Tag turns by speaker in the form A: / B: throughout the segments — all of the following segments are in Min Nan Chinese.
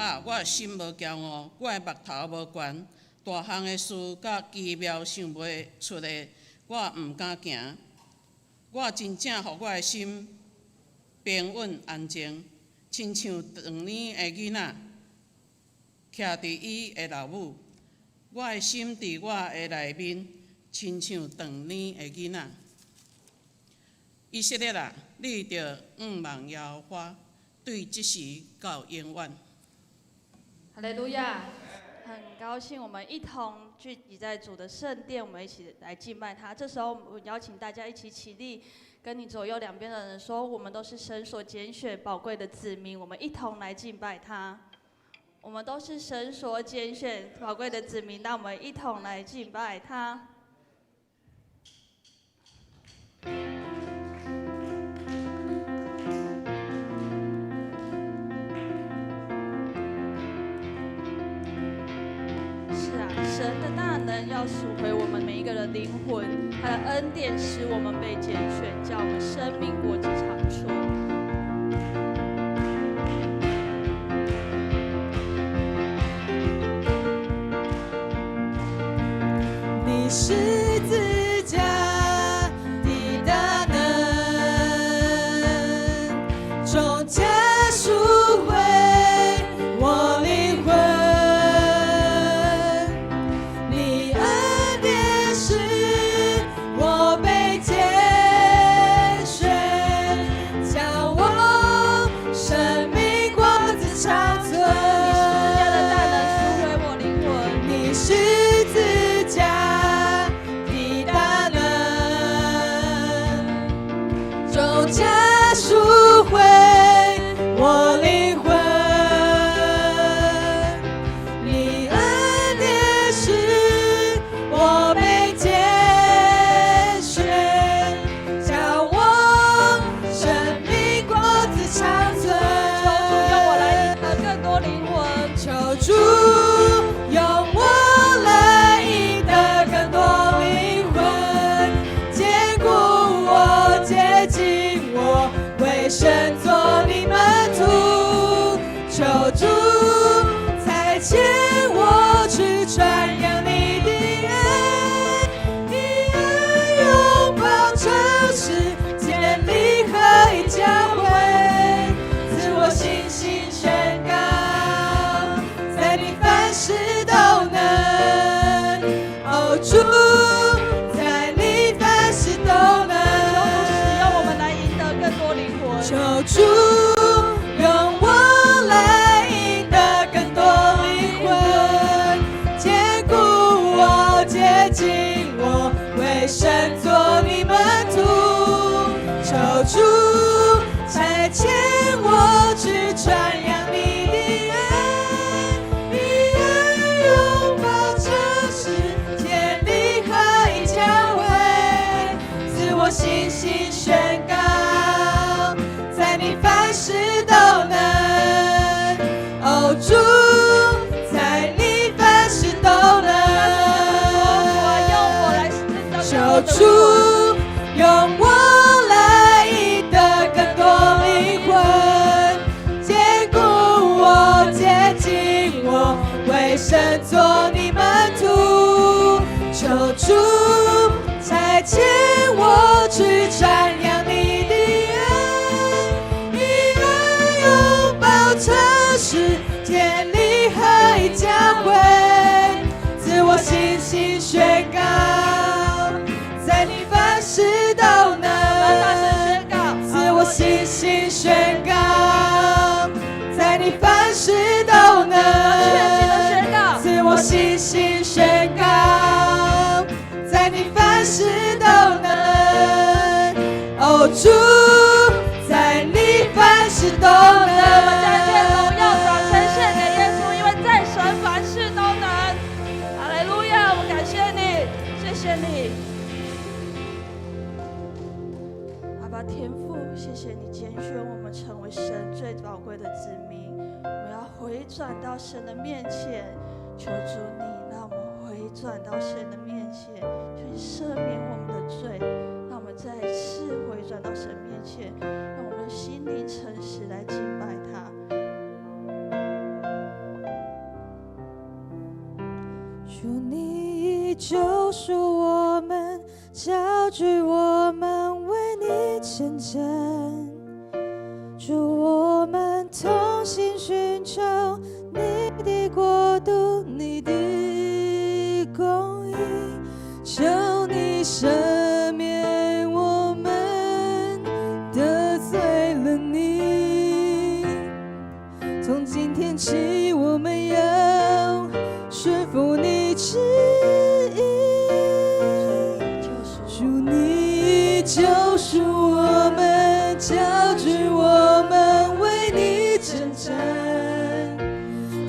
A: 啊，我的心無驕傲，我的目頭無懸，大項的事佮奇妙想袂出的，我毋敢行。我真正予我的心平穩安靜，親像長年的囡仔，徛佇伊的老母。我的心佇我的內面，親像長年的囡仔。以色列啊，你著仰望耶和華，對這時到永遠。
B: 哈利路亞！很高興我們一同聚集在主的聖殿，我們一起來敬拜他。這時候，我邀請大家一起起立，跟你左右兩邊的人說：我們都是神所揀選寶貴的子民，我們一同來敬拜他。我們都是神所揀選寶貴的子民，讓我們一同來敬拜他。是啊，神的大能要贖回我們每一個人靈魂，他的恩典使我們被揀選，叫我們生命果子長存。
C: 你十字架的大能，重價贖回我靈魂。你恩典使我被揀選，叫我生命果子長存。
B: 你十字架的大能贖回我靈魂。
C: 你十字架的大能，重價贖回我靈魂。你恩典使我被揀選，叫我生命果子長存。
B: 求主用我來贏得更多靈魂。
C: 求主用我來贏得更多靈魂，堅固我，潔淨我，為神做你門徒。求主差遣我去傳揚你的愛，以愛擁抱城市，建立合一教會，賜我信心宣告，在你凡事都能。哦，主，在你凡事都能。
B: 求主使用我們來贏得更多靈魂。
C: 求主用我來贏得更多靈魂，堅固我，潔淨我，為神做你門徒。求主差遣我去傳揚你的愛，以愛擁抱城市，建立合一教會，賜我信心宣告，在你凡事都能。哦，主，在你凡事都能。
B: 主啊，用我來
C: 求主用我來贏得更多靈魂，堅固我，潔淨我，為神做你門徒。求主差遣我去傳揚你的愛，以愛擁抱城市，建立合一教會，賜我信心宣告，在你凡事都能。
B: 大聲宣告。
C: 賜我信心宣告，在你凡事都能。
B: 確切的宣告。
C: 賜我信心宣告，在你凡事都能。哦，主，在你凡事都能。
B: 我們將一切榮耀掌聲獻給耶穌，因為在神凡事都能。哈利路亞！我們感謝你，謝謝你。阿爸天父，謝謝你揀選我們成為神最寶貴的子民。我們要回轉到神的面前，求主你讓我們回轉到神的面前，求你赦免我們的罪，讓我們再一次回轉到神面前，讓我們的心靈誠實來敬拜他。
C: 救贖我們，招聚我們為你征戰。主，我們同心尋求你的國度，你的公義，求你赦免我們得罪了你。從今天起，我們要順服你旨意。主，你救贖我們，招聚我們為你征戰。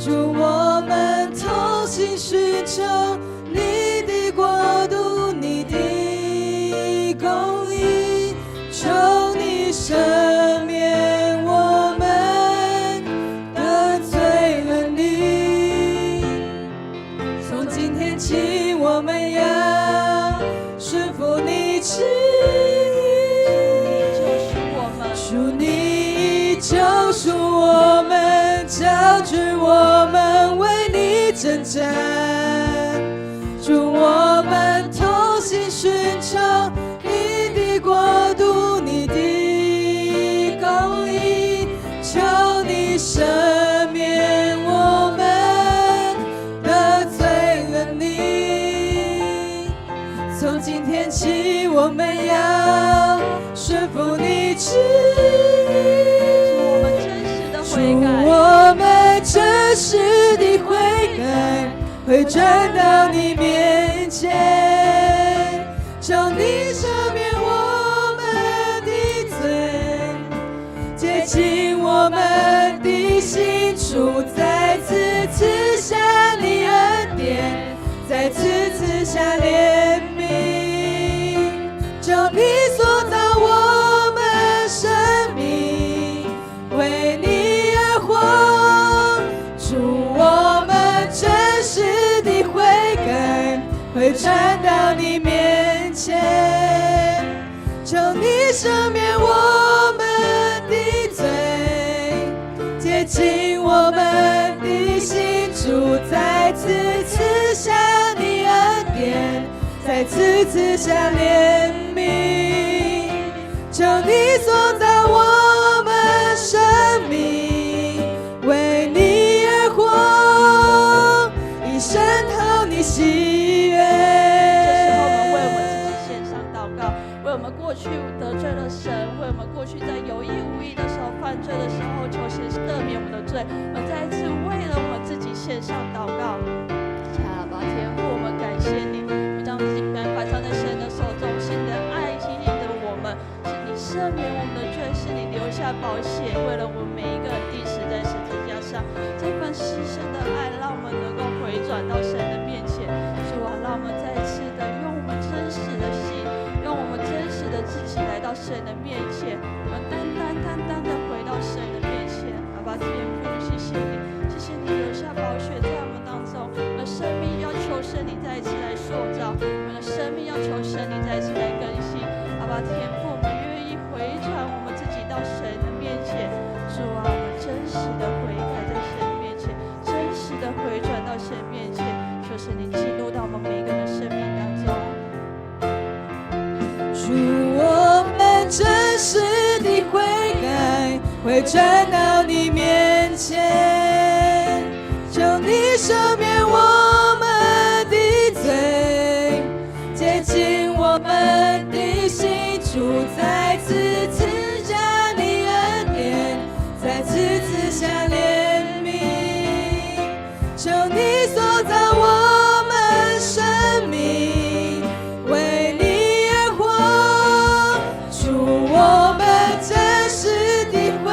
C: 主，我們同心尋求你的國度，你的公義，求你赦免我們得罪了你。從今天起，我們要順服你旨意。
B: 救贖我們，
C: 主，你救贖我們，招聚我們為你征戰。主，我們同心尋求你的國度，你的公義，求你赦免我們得罪了你。從今天起，我們要順服你旨意。
B: 主，我們真實的
C: 主，
B: 悔改，
C: 我們真實的悔改，回轉到你面前，求你赦免我們的罪，潔淨我們的心，主，再次賜下你恩典，再次賜下憐憫，求你塑造我們生命，為你而活。主，我們真實的悔改，回轉到你面前，求你赦免我們的罪，潔淨我們的心，主，再次賜下你恩典，再次賜下憐憫，求你塑造我們生命，為你而活，一生討你喜悅。
B: 這時候，我們為我們自己獻上禱告，為我們過去得罪了神，為我們過去在有意無意的時候犯罪的時候，求神赦免我們的罪。我們再一次為了我們自己獻上禱告。阿爸天父，我們感謝你，我們將自己全擺上在神的手中，是你的愛吸引着我們，是你赦免我們的罪，是你流下寶血，為了我們每一個人釘死在十字架上。這份犧牲的愛，讓我們能夠回轉到神的面前。主啊，讓我們再次的用我們真實的心，用我們真實的自己來到神的面前，我們單單單單的回到神的面前。阿爸天父，謝謝你，謝謝你留下寶血在我們當中。我們的生命要求神你再一次來塑造，我們的生命要求神你再一次來更新。阿爸天父，我們願意回轉我們自己到神的面前。主啊，我們真實的悔改在神的面前，真實的回轉到神面前，求神你進入到我們每一個人的生命當中。
C: 主，我們真實的悔改，回轉到你面前，求你赦免我們的罪，潔淨我們的心，主，再次賜下你恩典，再次賜下憐憫，求你塑造我們生命，為你而活。主，我們真實的悔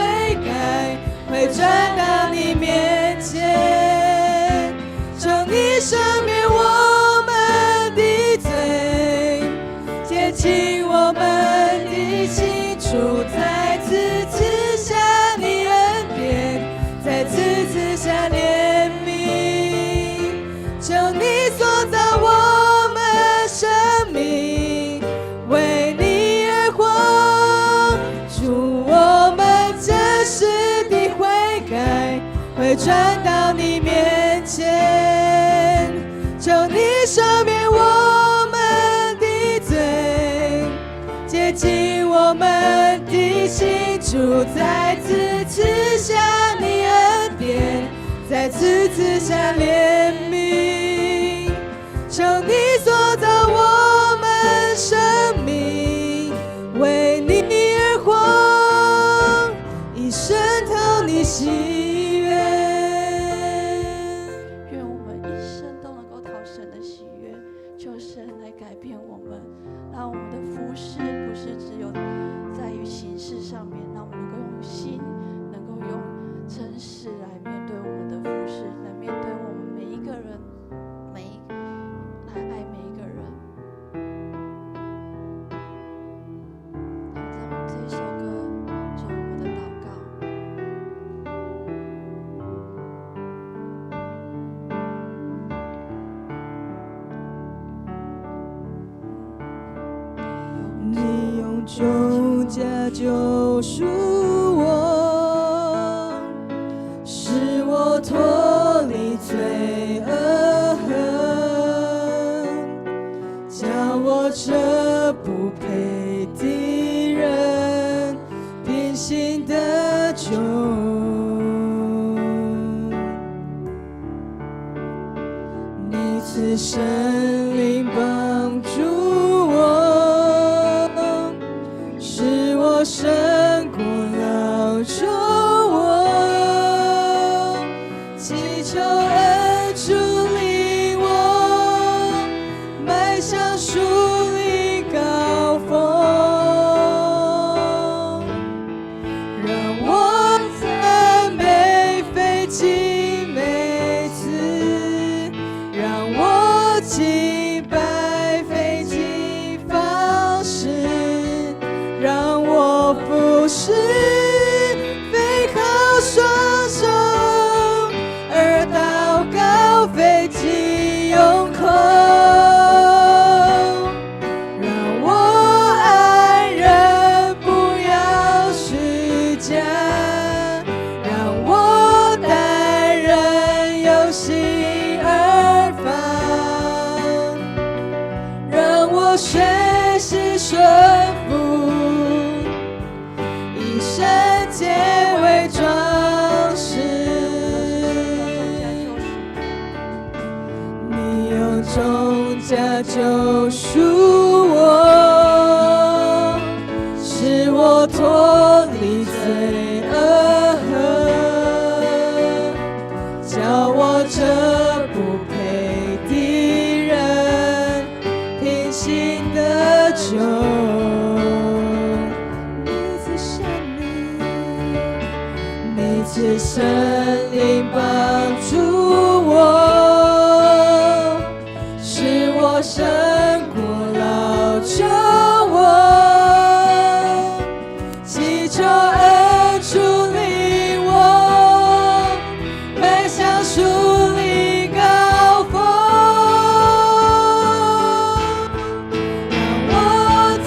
C: 改，回轉到你面前，求你赦免我們的罪，潔淨我們的心，主，再次賜下你恩典，再次賜下憐憫，求你塑造我們生命，為你而活。主，我們真實的悔改，回轉到你面前，求你赦免我。們的心，主再次賜下你恩典，再次賜下憐憫，求你塑造我們生命，為你而活，一生討你喜悅。
B: 願我們一生都能夠討神的喜悅，求神來改變我們，讓我們的服侍不是只有在於形式上面，讓我們能夠用心，能夠用誠實來面對我們的服侍，來面對我們每一個人，來愛每一個人。讓我們這首歌做我們的禱告。
C: 你用重價救贖我，使我脫離罪惡恨，叫我這不配的人憑信得救。你賜聖靈幫助我，使我勝過老舊我，祈求恩主領我邁向屬靈高峰，讓我讚美非盡美詞，讓我敬拜費盡方式，讓我服侍非靠雙手，而禱告非僅用口，讓我愛人不要虛假，讓我待人由心而發，讓我學習順服，以聖潔為裝飾。
B: 重價救贖。
C: 你用重價救贖我，使我脫離罪惡恨，叫我這不配的人憑信得救。你賜聖靈，你賜聖靈幫助我，使我勝過老舊我，祈求恩主領我邁向屬靈高峰，讓我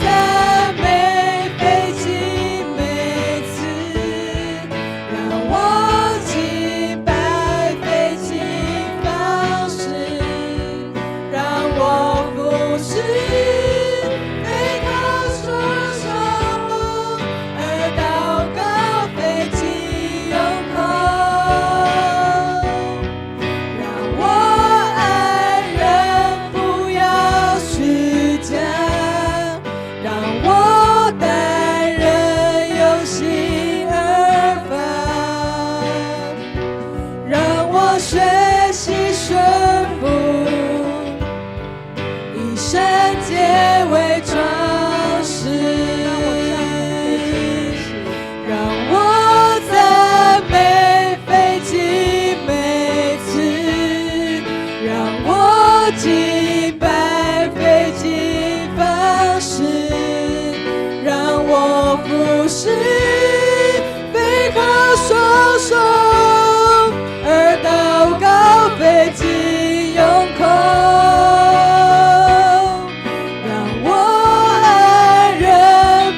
C: 讚美費盡美詞，讓我敬拜費盡方式，讓我服侍非靠雙手，而禱告費盡用口，讓我愛人不要虛假，讓我待人由心而發，讓我學習順服，以聖潔為裝飾。
B: 讓我讚美
C: 讓我讚美費盡美詞，讓我敬拜費盡方式，讓我服侍非靠雙手，而禱告費盡用口，讓我愛人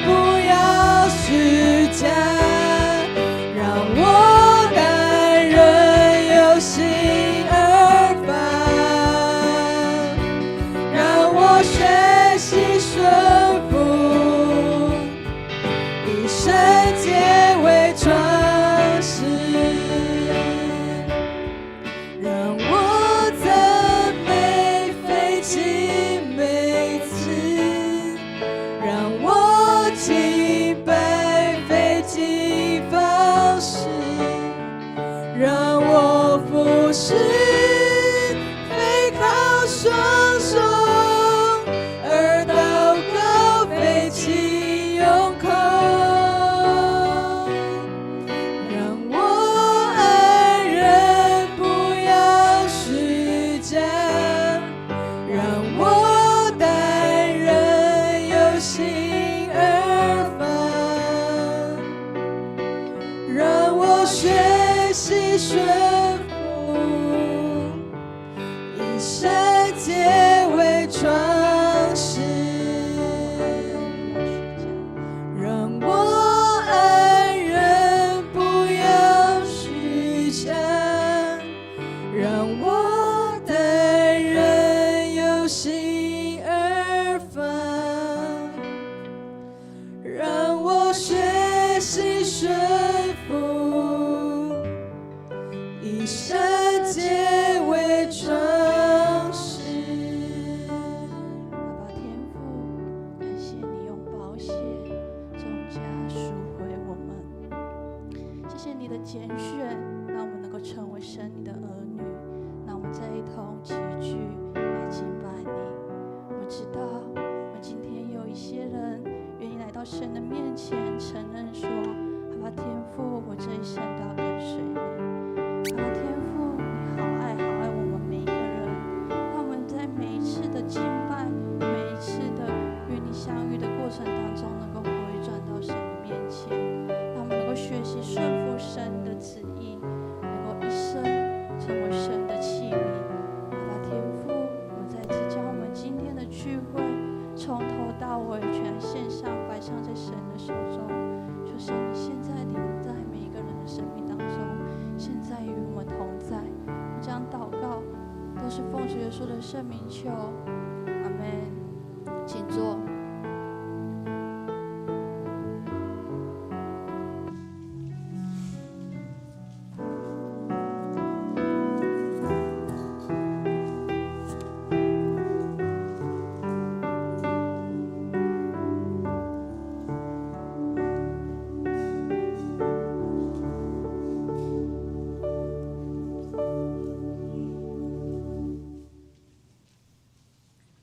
C: 不要虛假，讓我待人由心而發，讓我學習順服，以聖潔為裝飾，讓我讚美非頌美詞，讓我敬拜非盡方式，讓我服侍非靠雙手，而禱告非憑用口，讓我愛人不要虛假，讓我待人由心而發，讓我學習順服，以聖潔為裝飾。讓我愛人不要虛假，讓我待人由心而發，讓我學習順服，以聖潔為裝飾。
B: 阿爸天父，感謝你用寶血重價贖回我們，謝謝你的揀選，讓我們能夠成為神你的兒女，讓我們這一同齊聚來敬拜你。我們知道，我們今天有一些人願意來到神的面前，承認說：阿爸天父，我這一生都要跟隨你。阿爸天父，你好愛好愛我們每一個人，讓我們在每一次的敬拜，每一次的與你相遇的過程當中，能夠回轉到神的面前，讓我們能夠學習順服神的旨意，能夠一生成為神的器皿。阿爸天父，我們再次將我們今天的聚會從頭到尾全獻上，擺上在神的手中。求神你現在臨在每一個人的生命當中，現在與我們同在。我們將禱告都是奉主耶穌的聖名求，阿門。請坐。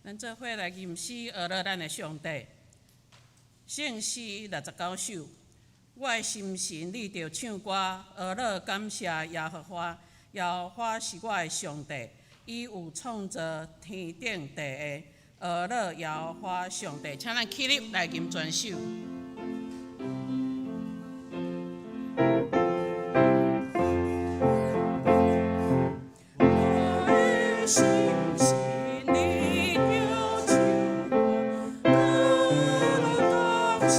A: 咱做伙來吟詩學樂咱的上帝。聖詩69首，我的心神你著唱歌，學樂感謝耶和華。耶和華是我的上帝，伊有創造天頂地下。學樂耶和華上帝，請咱起立來吟全首。我的心神你著唱歌，學樂感謝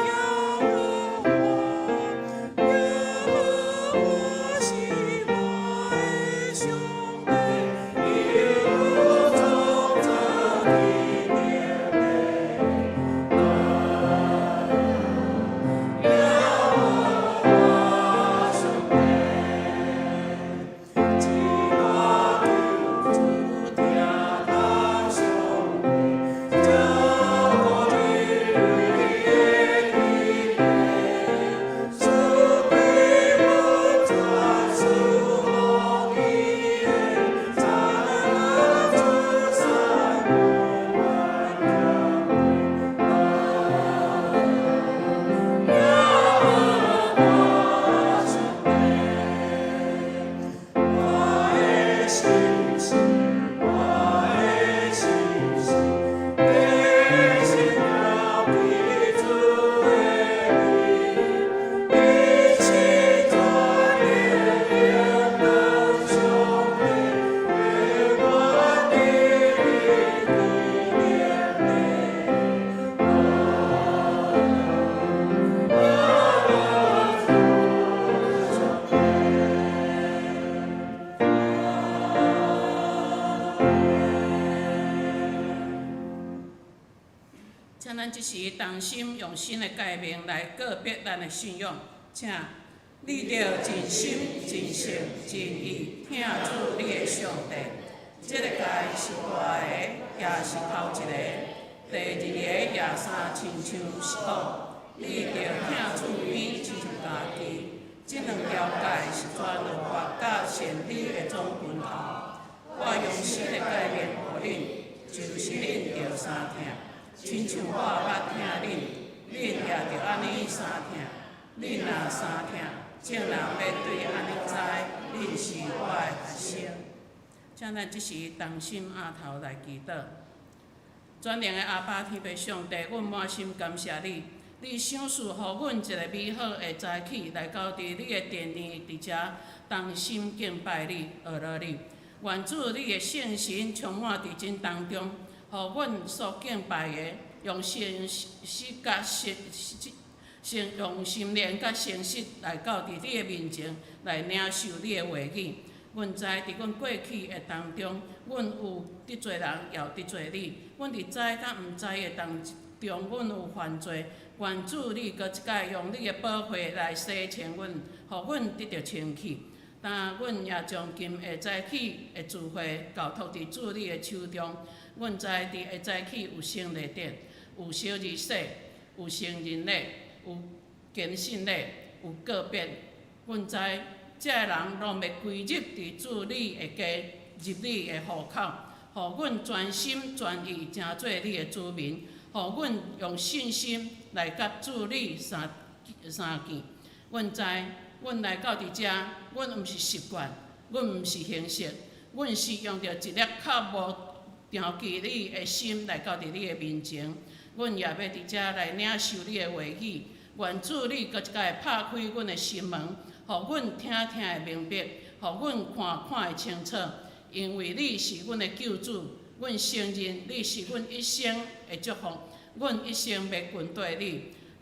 A: 耶和華。耶和華是我的上帝，伊有創造天頂地。這時同心用新的誡命來告別咱的信仰，請你著盡心、盡性、盡意疼主你的上帝。這个誡是大的，也是頭一个。第二个也相親像是講，你著疼厝邊親像家己。這兩條誡是全律法佮先知的總根頭。我用新的誡命予恁，就是恁著相疼，親像我捌疼恁，恁也著按呢相疼。恁若相疼，眾人欲對按呢知，恁是我的學生。請咱這時同心徛頭來祈禱。全能的阿爸天父上帝，阮滿心感謝你，你賞賜予阮一个美好的早起，來到佇你的殿裡，佇遮同心敬拜你、學樂你。願主你的聖神充滿佇恁當中，予阮所敬拜的，用誠實佮誠實，用心靈佮誠實來到佇你的面前來領受你的話語。阮知佇阮過去的當中，阮有得罪人，也有得罪你。阮佇知佮毋知的當中，阮有犯罪。願主你閣一擺用你的寶血來洗清阮，予阮得著清氣。但阮也將今下早起的聚會交託佇主你的手中。阮知佇下早起有聖禮典，有小兒洗，有成人禮，有堅信禮，有告別。阮知這个人攏欲歸入佇主你的家，入你的戶口，予阮全心全意成做你的子民，予阮用信心來佮主你相相見。阮知，阮來到佇遮，阮毋是習慣，阮毋是形式，阮是用著一粒較無調記你的心來到佇你的面前。阮也欲佇遮來領受你的話語，願主你閣一擺拍開阮的心門，予阮聽聽會明白，予阮看看會清楚。因為你是阮的救主，阮承認你是阮一生的祝福，阮一生欲跟綴你。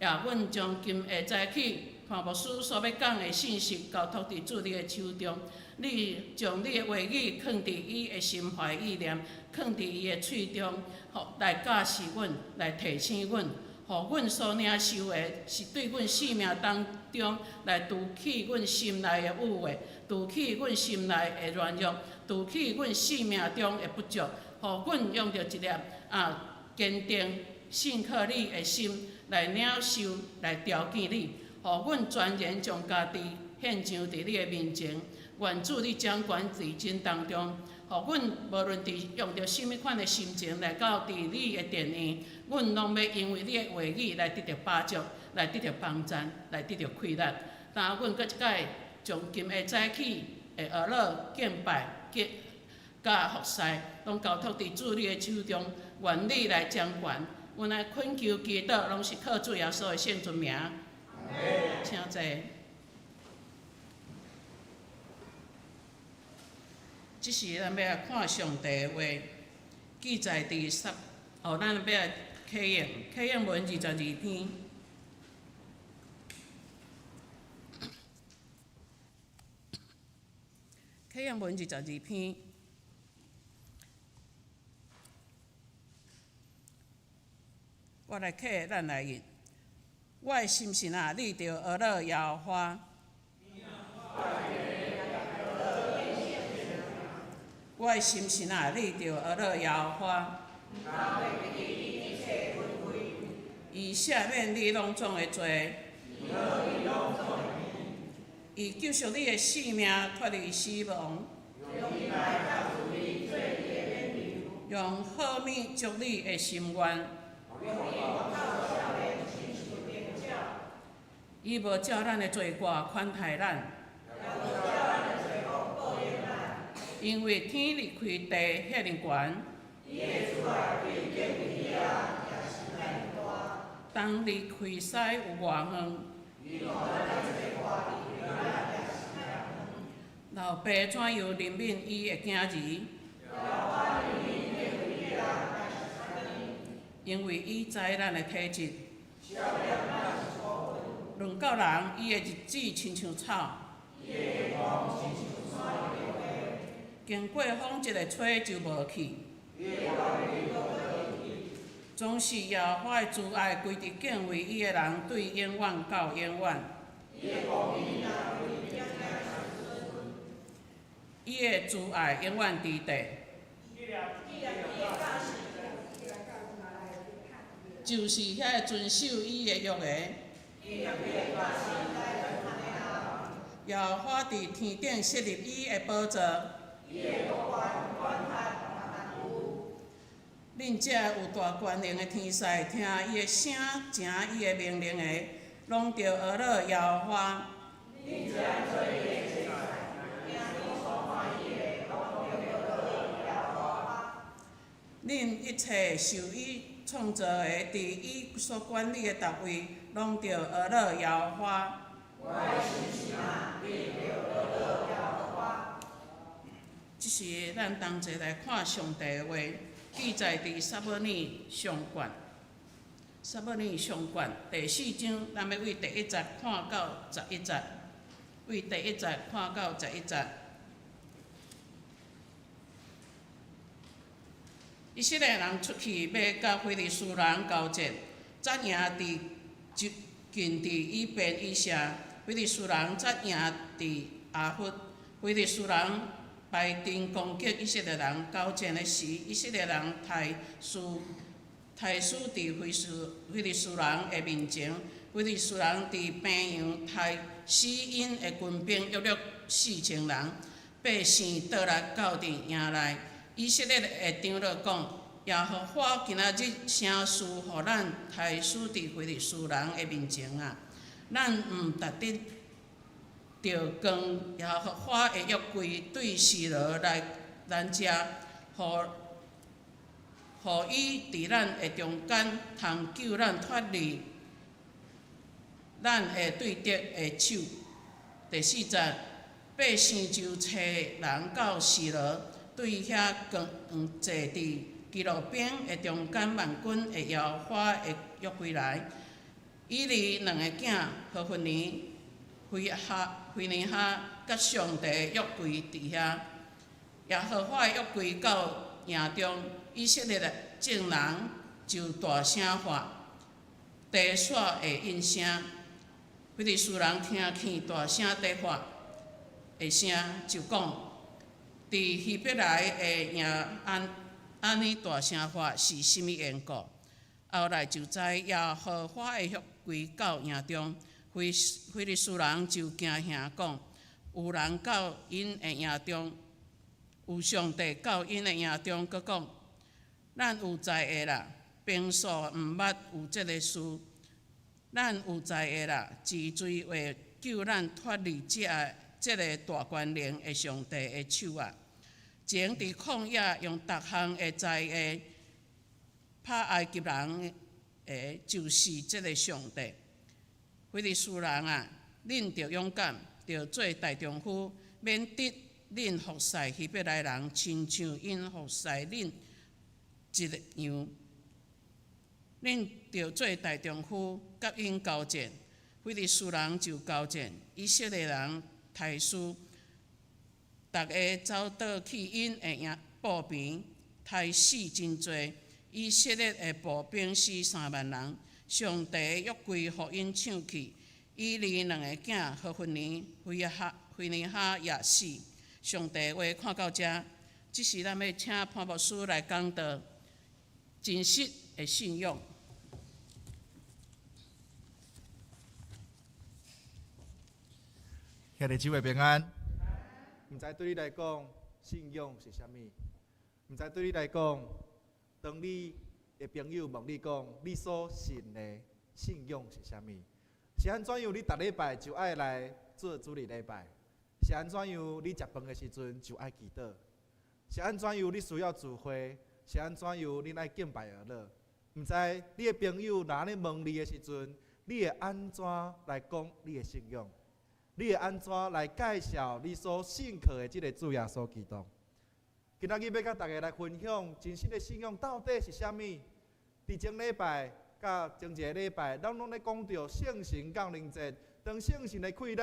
A: 也阮將今下早起潘牧師所欲講的信息交託佇主你的手中，你將你的話語囥佇伊的心懷意念，囥佇伊的喙中，予來教示阮，來提醒阮，予阮所領受的是對阮生命當中來除去阮心內的污穢，除去阮心內的軟弱，除去阮生命中的不足，予阮用著一粒堅定信靠你的心來領受，來朝見你，予阮全然將家己獻上佇你的面前。願主你掌權佇真當中，予阮無論佇用著啥物款的心情來到佇你的殿院，阮攏欲因為你的話語來得著飽足，來得著幫贊，來得著氣力。但阮閣一擺將今下早起的學樂敬拜、敬佮服侍，攏交託佇主你的手中，願你來掌權。阮來懇求祈禱，攏是靠主耶穌的聖尊名。請坐。這時咱欲來看上帝的話，記載佇十，哦，咱欲來啟應，啟應文22篇。啟應文22篇。我來啟，咱來印。我的心神啊，你著學樂耶和華。我的心神啊，你著學樂耶和華。伊赦免你攏總的罪。伊救贖你的性命，脫離死亡。用好物足你的心願。伊無照咱的罪過款待咱，因為天離開地遐爾懸，東離開西有偌遠？老爸怎樣憐憫伊的囝兒？因為伊知咱的體質。論到人，伊的日子親像草，經過風一个吹就無去。全總是耶和華的慈愛歸佇敬畏伊的人，對永遠到永遠。伊的慈愛永遠佇地。就是遐个遵守伊的約的。耶和華佇天頂設立伊的寶座。恁這有大權能的天使，聽伊的聲，成伊的命令的，攏著學樂耶和華。恁一切受伊創造的，佇伊所管理的逐位，攏著學樂耶和華。這是咱同齊來看上帝的話，記載佇撒母耳上卷。撒母耳上卷第四章，咱欲對第一節看到十一節，對第一節看到十一節。以色列人出去欲佮非利士人交戰，才贏佇就近佇以便以謝，非利士人才營佇亞弗，非利士人排陣攻擊以色列人。交戰的時，以色列人刣死刣死佇非士非利士人的面前，非利士人佇平陽刣死𪜶的軍兵約略4000人，百姓倒來到佇營內。以色列的長老講：耶和華今仔日成事予咱刣死佇非利士人的面前啊！咱毋值得著扛耶和華的約櫃對示羅來咱遮，予予伊佇咱的中間，通救咱脫離咱的對敵的手。第四節，百姓就差人到示羅。對遐扛坐佇基路伯的中間萬軍的耶和華的約櫃來，以利兩个囝何弗尼、非哈、非尼哈，佮上帝的約櫃佇遐。耶和華的約櫃到營中，以色列的眾人就大聲喊，地煞會應聲。非利士人聽見大聲地喊的聲，就講：佇希伯來的營按按呢大聲喊是啥物緣故？後來就知耶和華的約櫃到營中，非非利士人就驚嚇講：有人到𪜶的營中，有上帝到𪜶的營中，閣講：咱有知的啦，平素毋捌有這个事。咱有知的啦，治罪話救咱脫離這个大權能的上帝的手啊！前佇曠野用逐項的災禍拍埃及人的，就是這个上帝。非利士人啊，恁著勇敢，著做大丈夫，免得恁服侍希伯來人，親像𪜶服侍恁一樣。恁著做大丈夫，佮𪜶交戰。非利士人就交戰，以色列人刣死。逐个走倒去𪜶的營步邊，刣死真濟。以色列的步兵死3萬人。上帝的約櫃予𪜶搶去，以利兩個囝何弗尼、非哈、非尼哈也死。上帝的話看到遮，這時咱欲請潘牧師來講道真實的信仰。
D: 兄弟姊妹平安。毋知對你來講，信仰是啥物？毋知對你來講，當你的朋友問你講，你所信的信仰是啥物？是按怎樣？你逐禮拜就愛來做主日禮拜？是按怎樣？你食飯的時陣就愛祈禱？是按怎樣？你需要聚會？是按怎樣？你愛敬拜而樂？毋知你的朋友若按呢問你的時陣，你會按怎來講你的信仰？你會按怎來介紹你所信靠的這个主耶穌基督？今仔日欲佮大家來分享真實的信仰到底是啥物？佇前禮拜佮前一个禮拜，咱攏咧講著聖神降臨節。當聖神的氣力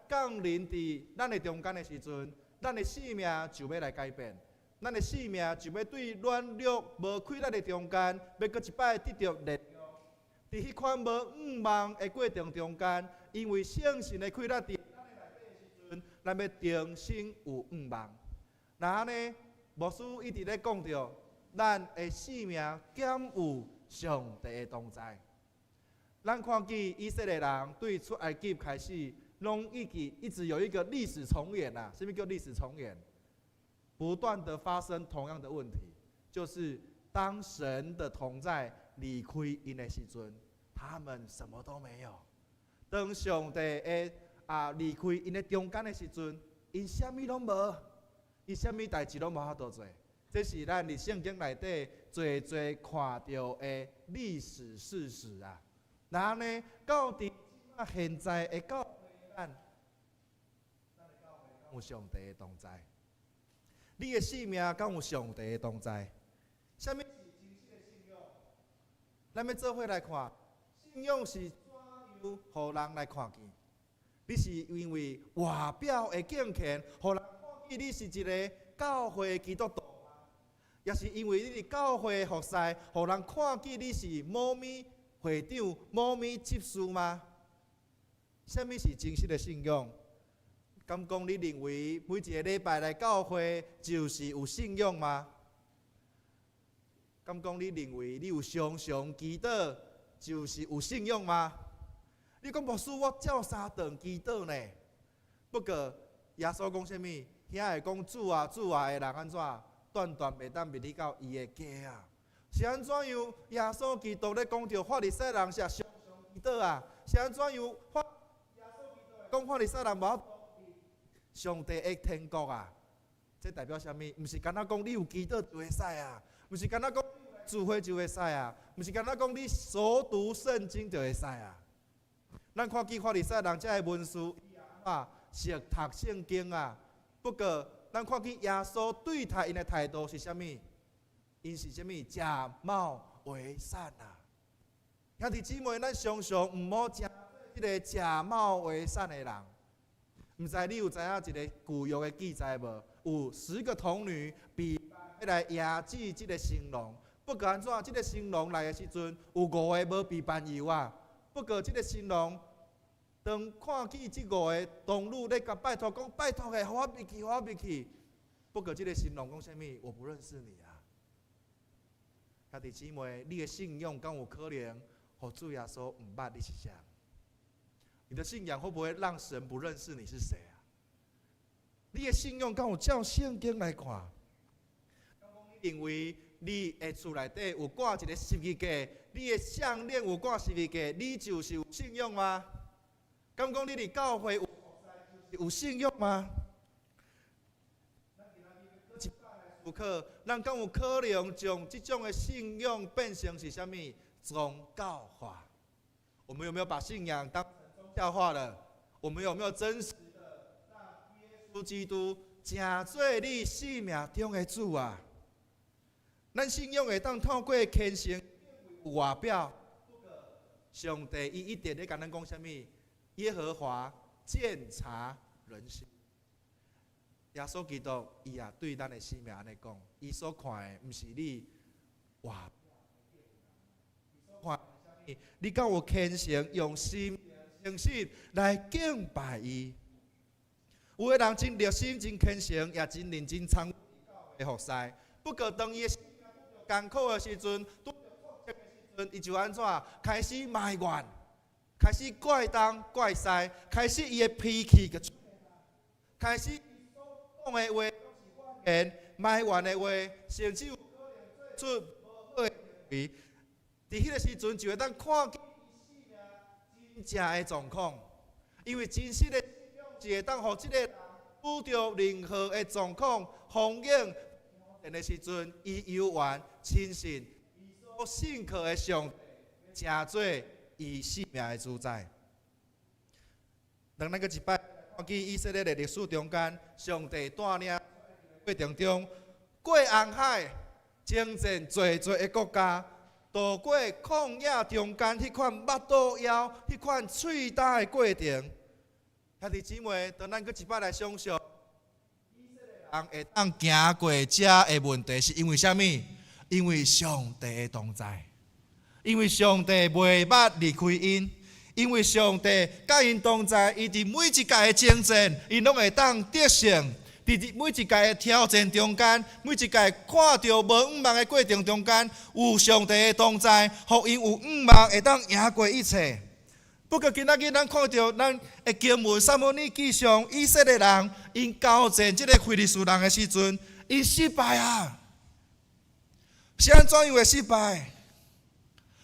D: 降臨佇咱的中間的時陣，咱的生命就欲來改變，咱的性命就欲對軟弱無氣力的中間，欲閣一擺得著力量。佇彼款無向望的過程中間，因為聖神的氣力佇咱的內底的時陣，咱欲重新有向望。若按呢，牧師一直咧講著，咱的性命敢有上帝的同在。咱看見以色列人對出埃及開始，攏一直一直有一個歷史重演啊！啥物叫歷史重演？不斷的發生同樣的問題，就是當神的同在離開𪜶的時陣，他們什麼都沒有。當上帝的離開𪜶的中間的時陣，𪜶啥物攏無，伊啥物代誌攏無法度做。這是咱佇聖經內底濟濟看著的歷史事實啊！若按呢，到佇現在的教會咱，咱的教會有上帝的同在？你的性命敢有上帝的同在？啥物是真實的信仰？咱欲做伙來看，信仰是怎樣予人來看見？你是因為外表的敬虔，予人看見你是一个教會基督徒嗎？抑是因為你佇教會服侍，予人看見你是某物會長、某物執事嗎？啥物是真實的信仰？敢講你認為每一个禮拜來教會就是有信仰嗎？敢講你認為你有常常祈禱就是有信仰嗎？你講牧師，我照三頓祈禱呢。不過耶穌講啥物？遐會講主啊主啊的人按怎？斷斷袂當入去到伊的家啊！是按怎樣？耶穌基督咧講著法利賽人是常常祈禱啊？是按怎樣？耶穌基督講法利賽人無上帝的天國啊！這代表啥物？毋是干焦講你有祈禱就會使啊！毋是干焦講聚會就會使啊！毋是干焦講你熟讀聖經就會使啊！咱看見法利賽人這个文士啊，熟讀聖經啊。不過，咱看見耶穌對待𪜶的態度是啥物？𪜶是啥物？假冒為善啊！兄弟姊妹，咱常常毋好成這个假冒為善的人。毋知你有知影一个舊約的記載無？有10個童女備辦欲來迎接這个新郎。不過按怎？這个新郎來的時陣，有五个無備辦油啊。不過這个新郎當看見這五个童女咧共拜託講拜託的，予我入去，予我入去。不過這个新郎講啥物？我不認識你啊！兄弟姊妹，你的信仰敢有可能予主耶穌毋捌你是誰？你的信仰會不會讓神不認識你是誰啊？你的信仰敢有照聖經來看？你認為你的厝內底有掛一个十字架，你的項鏈有掛十字架，你就是有信仰嗎？敢講你佇教會有信仰嗎？有可，咱敢有可能將這種的信仰變成是啥物宗教化？我們有沒有把信仰當宗教化了？我們有沒有真實的讓耶穌基督成做你生命中的主啊？咱信仰會當透過虔誠外表，上帝伊一直咧共咱講啥物？耶和華鑒察人心。耶穌基督伊也對咱的生命按呢講，伊所看的毋是你外表，看你敢有虔誠用心誠實來敬拜伊。有的人真熱心、真虔誠，也真認真參與教會服侍。不過當伊艱苦的時陣，伊就按怎開始埋怨，開始怪東怪西，開始伊的脾氣就出來，開始講的話言埋怨的話，甚至有可能做出無好的行為。佇彼个時陣就會當看見真正的狀況，因為真實的是會當予這个人拄著任何的狀況風景的時陣，伊猶原深信伊所信靠的上帝成做伊生命的主宰。當咱閣一擺看見以色列的歷史中間，上帝帶領過程中過紅海，征戰濟濟的國家，渡過曠野中間彼款腹肚枵、彼款喙焦的過程。兄弟姊妹，當咱閣一擺來想象，以色列人人會當行過這的問題，是因為啥物？因為上帝的同在，因為上帝袂捌離開𪜶，因為上帝佮𪜶同在，伊佇每一屆的征戰，𪜶攏會當得勝。佇每一屆的挑戰中間，每一屆看著無向望的過程中間，有上帝的同在，予𪜶有向望會當贏過一切。不過今仔日咱看著咱的經文《撒母耳記上》，以色列人𪜶交戰這个非利士人的時陣，𪜶失敗啊！是按怎樣會失敗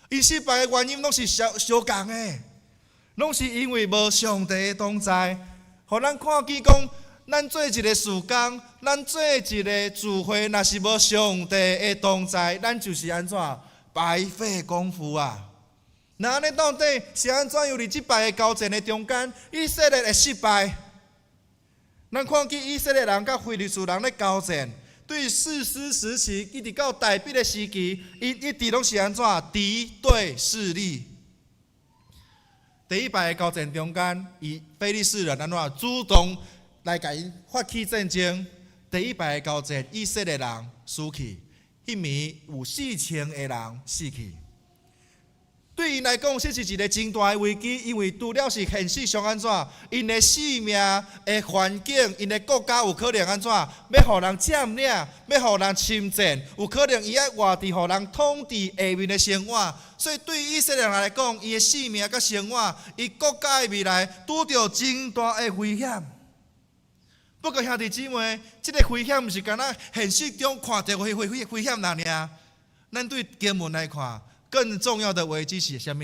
D: ？𪜶失敗的原因攏是相相仝的，攏是因為無上帝的同在，予咱看見講，咱做一个事工，咱做一个聚會，若是無上帝的同在，咱就是按怎白費功夫啊！那按呢到底是按怎樣佇這擺的交戰的中間，以色列會失敗？咱看見以色列人佮非利士人咧交戰，對士師時期一直到大衛的時期，𪜶一直攏是按怎敵對勢力。第一擺的交戰中間，伊非利士人按怎主動來共𪜶發起戰爭。第一擺的交戰，以色列人輸去，彼暝有4000個人死去。對𪜶來講，這是一个真大的危機，因為除了是現實上按怎，𪜶的性命的環境，𪜶的國家有可能按怎，欲予人佔領，欲予人侵佔，有可能伊愛活佇予人統治下面的生活。所以對以色列人來講，伊的性命佮生活，伊國家的未來，拄著真大的危險。不過兄弟姊妹，這个危險毋是干焦現實中看著危危危險爾，咱對經文來看，更重要的危機是啥物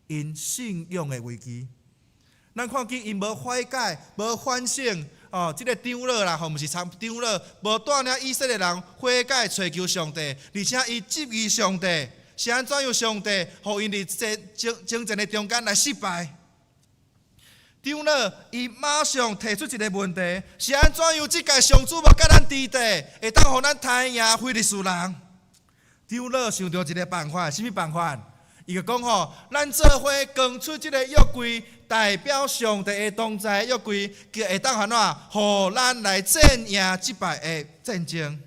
D: ？𪜶信仰的危機。咱看見𪜶無悔改、無反省，哦，這个長老啦，吼，毋是參長老，無帶領以色列人悔改、揣求上帝，而且伊質疑上帝，是按怎樣上帝，予𪜶佇這征征戰的中間來失敗。長老伊馬上提出一个問題：是按怎樣？這屆上主無佮咱佇佇，會當予咱刣贏非利士人？長老想著一个辦法，啥物辦法？伊就講吼，咱做伙扛出這个約櫃，代表上帝的同在約櫃，就會當按怎，予咱來戰贏這擺的戰爭。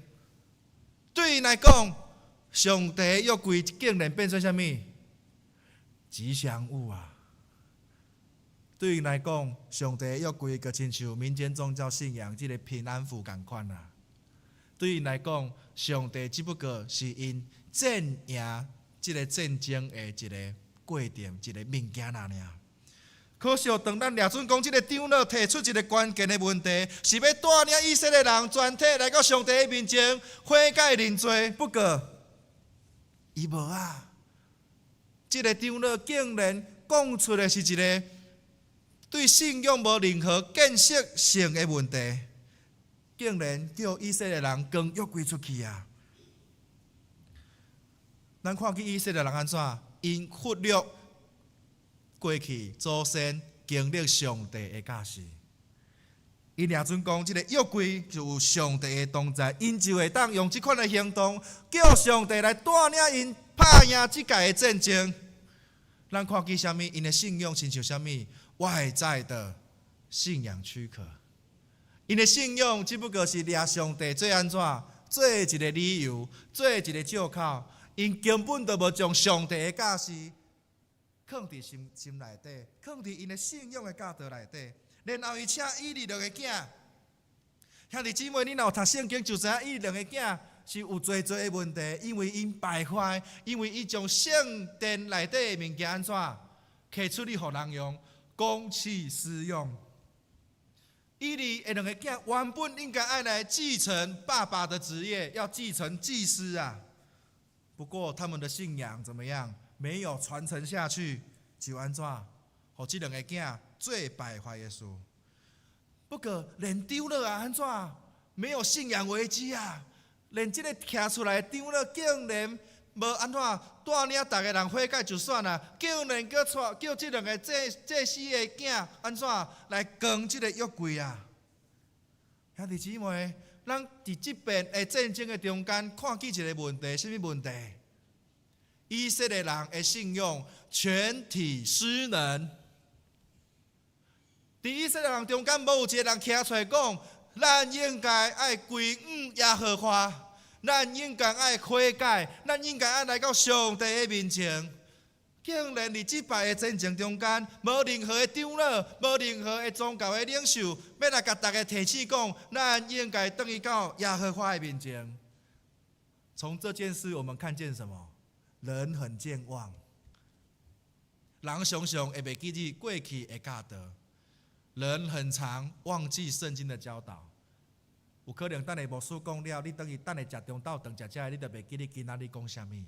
D: 對𪜶來講，上帝的約櫃竟然變做啥物？吉祥物啊！對𪜶來講，上帝的約櫃就親像民間宗教信仰這个平安符仝款啊。對𪜶來講，上帝只不過是𪜶戰贏這个戰爭的一个過程，一個物件爾。可惜，當咱掠準講這个長老提出一个關鍵的問題，是欲帶領以色列人全體來到上帝的面前悔改認罪。不過，伊無啊，這个長老竟然講出的是一个對信仰無任何建設性的問題。竟然叫以色列人扛約櫃出去啊！咱看見以色列人按怎？𪜶忽略過去祖先經歷上帝的教示。𪜶掠準講，這个約櫃就有上帝的同在，𪜶就會當用這款的行動，叫上帝來帶領𪜶拍贏這屆的戰爭。咱看見啥物？𪜶的信仰親像啥物？外在的信仰軀殼。𪜶的信仰只不過是掠上帝做按怎，做一个理由，做一个借口。𪜶根本就無將上帝的教示囥佇心心內底，囥佇𪜶的信仰的教導內底。然後伊請以利兩个囝，兄弟姊妹，你若有讀聖經，就知影以利兩个囝是有濟濟的問題，因為𪜶敗壞，因為伊將聖殿內底的物件按怎，摕出去予人用，公器私用。以利的兩个囝原本應該愛來繼承爸爸的職業，要繼承祭司啊。不過他們的信仰怎麼樣？沒有傳承下去，就按怎？予這兩个囝做敗壞的事。不過連長老啊，按怎？沒有信仰危機啊！連這个徛出來的長老竟然無按怎帶領逐个人悔改就算啦，竟然閣帶叫這兩个祭祭司的囝按怎來扛這个約櫃啊？兄弟姊妹，咱佇這遍的戰爭的中間看見一个問題，啥物問題？以色列人的信仰全體失能。佇以色列人中間，無有一个人徛出來講，
E: 咱應該愛歸向耶和華，咱應該愛悔改，咱應該愛來到上帝的面前。竟然佇這擺的戰爭中間，無任何的長老，無任何的宗教的領袖，欲來共逐家提醒講，咱應該轉去到耶和華的面前。從這件事，我們看見什麼？人很健忘，人常常會袂記得過去的教導，人很常忘記聖經的教導。有可能等下牧師講了，你轉去等下食中晝頓食食，你就袂記得今仔日講啥物。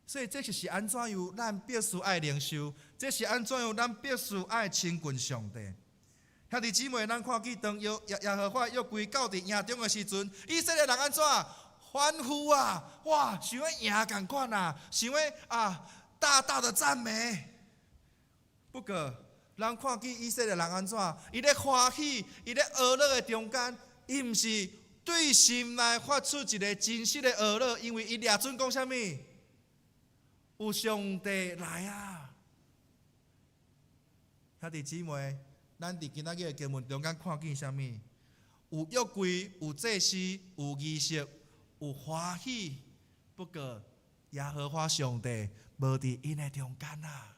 E: 所以這就是按怎樣，咱必須愛靈修，這是按怎樣，咱必須愛親近上帝。兄弟姊妹，咱看見當耶和華約櫃到佇營中的時陣，以色列人按怎歡呼啊！哇，像欲贏仝款啊，像欲啊大大的讚美。不過，咱看見以色列人按怎，伊咧歡喜，伊咧呵咾的中間，伊毋是對心內發出一個真實的呵咾，因為伊掠準講啥物？有上帝來啊！兄弟姊妹，咱佇今仔日的經文中間看見啥物？有約櫃，有祭司，有儀式，有歡喜。不過，耶和華上帝無佇𪜶的中間啊！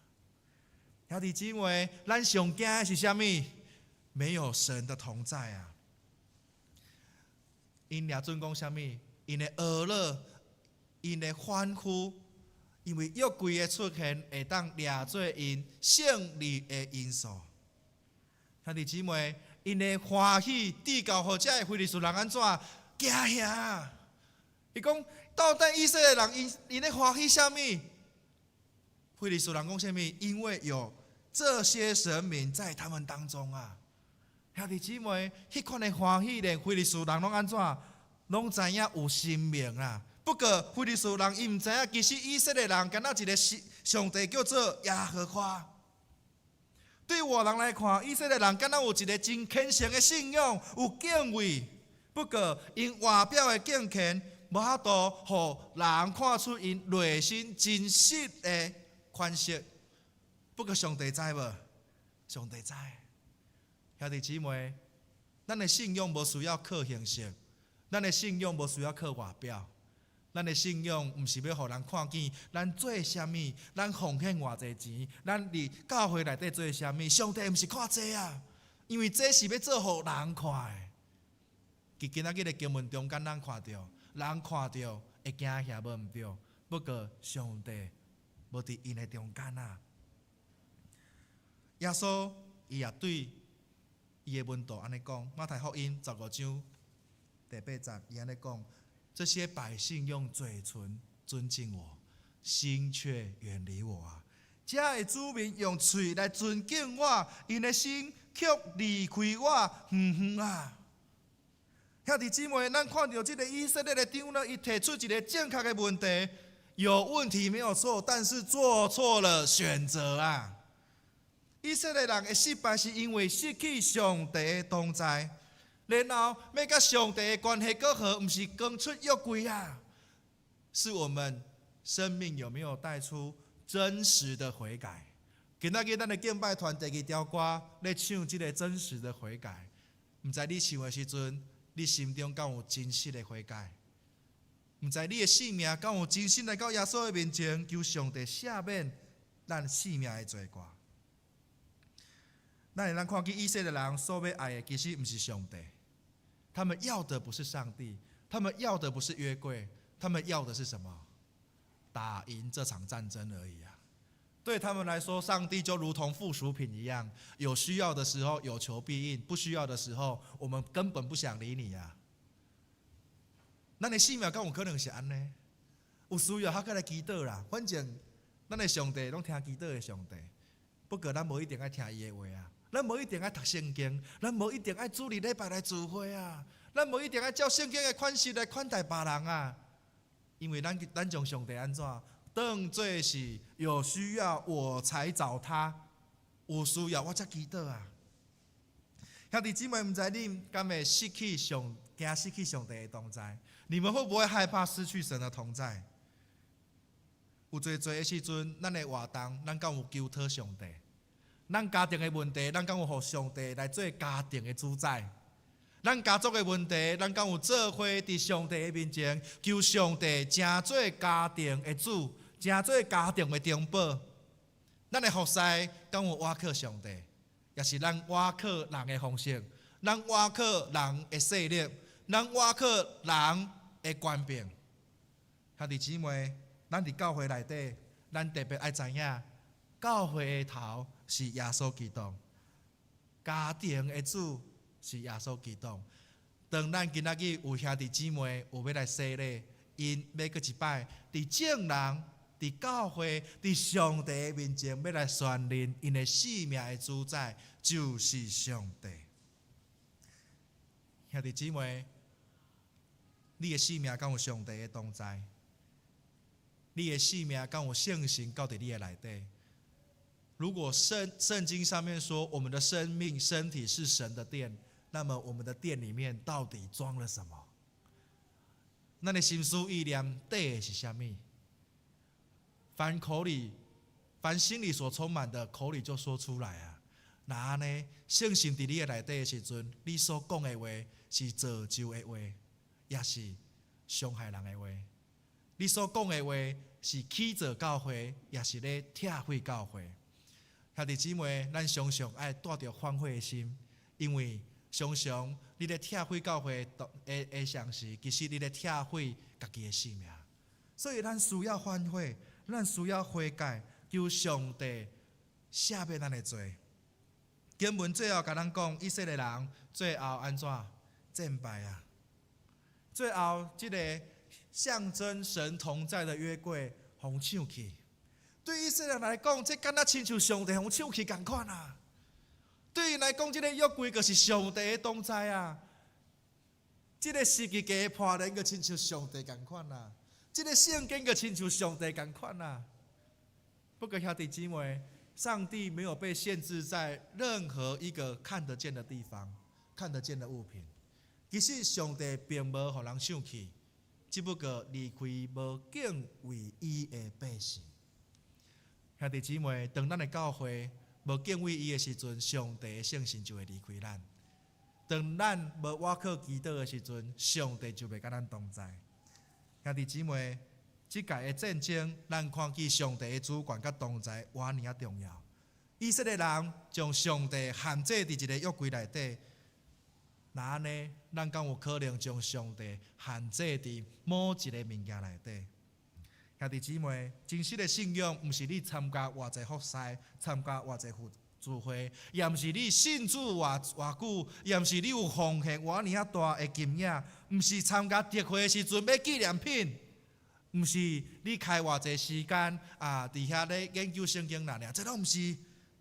E: 兄弟姊妹，咱上驚的是啥物？沒有神的同在啊！𪜶掠準講啥物？𪜶的呵咾，𪜶的歡呼。因為約櫃的出現，會當掠做𪜶勝利的因素。兄弟姊妹，𪜶的歡喜，至到予這个非利士人按怎驚嚇？伊講到底以色列人𪜶咧歡喜啥物？非利士人講啥物？因為有這些神明在他們當中啊！兄弟姊妹，彼款的歡喜，連非利士人攏按怎？攏知影有神明啊！不過非利士人伊毋知影，其實以色列人敢若一個上帝叫做耶和華。對外人來看，以色列人敢若有一個真虔誠的信仰，有敬畏。不過𪜶外表的敬虔，無法度予人看出𪜶內心真實的款式。不過上帝知無？上帝知。兄弟姊妹，咱的信仰無需要靠形式，咱的信仰無需要靠外表。咱的信仰毋是欲予人看見咱做啥物，咱奉獻偌濟錢，咱佇教會內底做啥物。上帝毋是看這啊，因為這是欲做予人看的。佇今仔日的經文中間，咱看著，人看著會驚嚇無毋對，不過上帝無佇𪜶的中間啊。耶穌伊也對伊的門徒按呢講，馬太福音15章第8節，伊按呢講。這些百姓用嘴唇尊敬我，心卻遠離我啊！這的子民用喙來尊敬我，𪜶的心卻離開我遠遠啊！兄弟姊妹，咱看著這个以色列的長老，伊提出一个正確的問題，有問題沒有錯，但是做錯了選擇啊！以色列人的失敗是因為失去上帝的同在。然後欲佮上帝的關係閣好，毋是扛出約櫃啊，是我們生命有沒有帶出真實的悔改？今仔日咱的敬拜團第二條歌咧唱這个真實的悔改，毋知你唱的時陣，你心中敢有真實的悔改？毋知你的性命敢有真心來到耶穌的面前，求上帝赦免咱性命的罪過？咱會當看見以色列人所欲愛的，其實毋是上帝。他們要的不是上帝，他們要的不是約櫃，他們要的是什麼？打贏這場戰爭而已啊！對他們來說，上帝就如同附屬品一樣，有需要的時候有求必應，不需要的時候，我們根本不想理你啊！咱的性命敢有可能是按呢？有需要才閣來祈禱啦。反正咱的上帝攏聽祈禱的上帝，不過咱無一定愛聽伊的話啊。咱無一定愛讀聖經，咱無一定愛主日禮拜來聚會啊，咱無一定愛照聖經的款式來款待別人啊。因為咱將上帝按怎當做是有需要我才找他，有需要我才祈禱啊。兄弟姊妹，毋知恁敢會失去上，驚失去上帝的同在？你們會不會害怕失去神的同在？有濟濟的時陣，咱的活動，咱敢有求討上帝？咱家庭的問題，咱敢有予上帝來做家庭的主宰？咱家族的問題，咱敢有做伙佇上帝的面前，求上帝成做家庭的主，成做家庭的中保。咱的服侍敢有倚靠上帝，抑是咱倚靠人的方式，咱倚靠人的勢力，咱倚靠人的權柄。兄弟姊妹，咱佇教會內底，咱特別愛知影，教會的頭是耶穌基督，家庭的主是耶穌基督。當咱今仔日有兄弟姊妹有欲來洗禮，𪜶欲閣一擺佇眾人、佇教會、佇上帝的面前，欲來宣認𪜶的生命的主宰就是上帝。兄弟姊妹，你的生命敢有上帝的同在？你的生命敢有聖神佇你的內底？如果聖經上面說我們的生命身體是神的殿，那麼我們的殿裡面到底裝了什麼？咱的心思意念底的是啥物？凡心裡所充滿的，口裡就說出來啊。若按呢，聖神佇你的內底的時陣，你所講的話是造就的話，抑是傷害人的話？你所講的話是起造教會，抑是咧拆毀教會？兄弟姊妹，咱常常愛帶著反悔的心，因為常常你咧拆毀教會的同時，其實你咧拆毀家己的生命。所以咱需要反悔，咱需要悔改，求上帝赦免咱的罪。經文最後共咱講，以色列人最後按怎戰敗啊？最後這个象徵神同在的約櫃，予搶去。對以色列人來講，這敢若親像上帝予搶去仝款啊！對𪜶來講，這个約櫃就是上帝的同在啊！這个十字架的破鏈，就親像上帝仝款啊！這个聖經就親像上帝仝款啊！不過兄弟姊妹，上帝沒有被限制在任何一個看得見的地方、看得見的物品。其實上帝並無予人搶去，只不過離開無敬畏伊的百姓。兄弟姊妹，當咱的教會無敬畏伊的時陣，上帝的聖神就會離開咱；當咱無倚靠基督的時陣，上帝就袂佮咱同在。兄弟姊妹，這屆的戰爭，咱看見上帝的主權佮同在，偌爾仔重要。以色列人將上帝限制佇一个約櫃內底，若按呢，咱敢有可能將上帝限制佇某一个物件內底？兄弟姊妹，真實的信仰，毋是你參加偌濟服侍，參加偌濟聚會，也毋是你信主偌偌久，也毋是你有奉獻偌爾仔大的金額，毋是參加特會的時陣買紀念品，毋是你開偌濟時間啊，佇遐咧研究聖經爾爾，這攏毋是。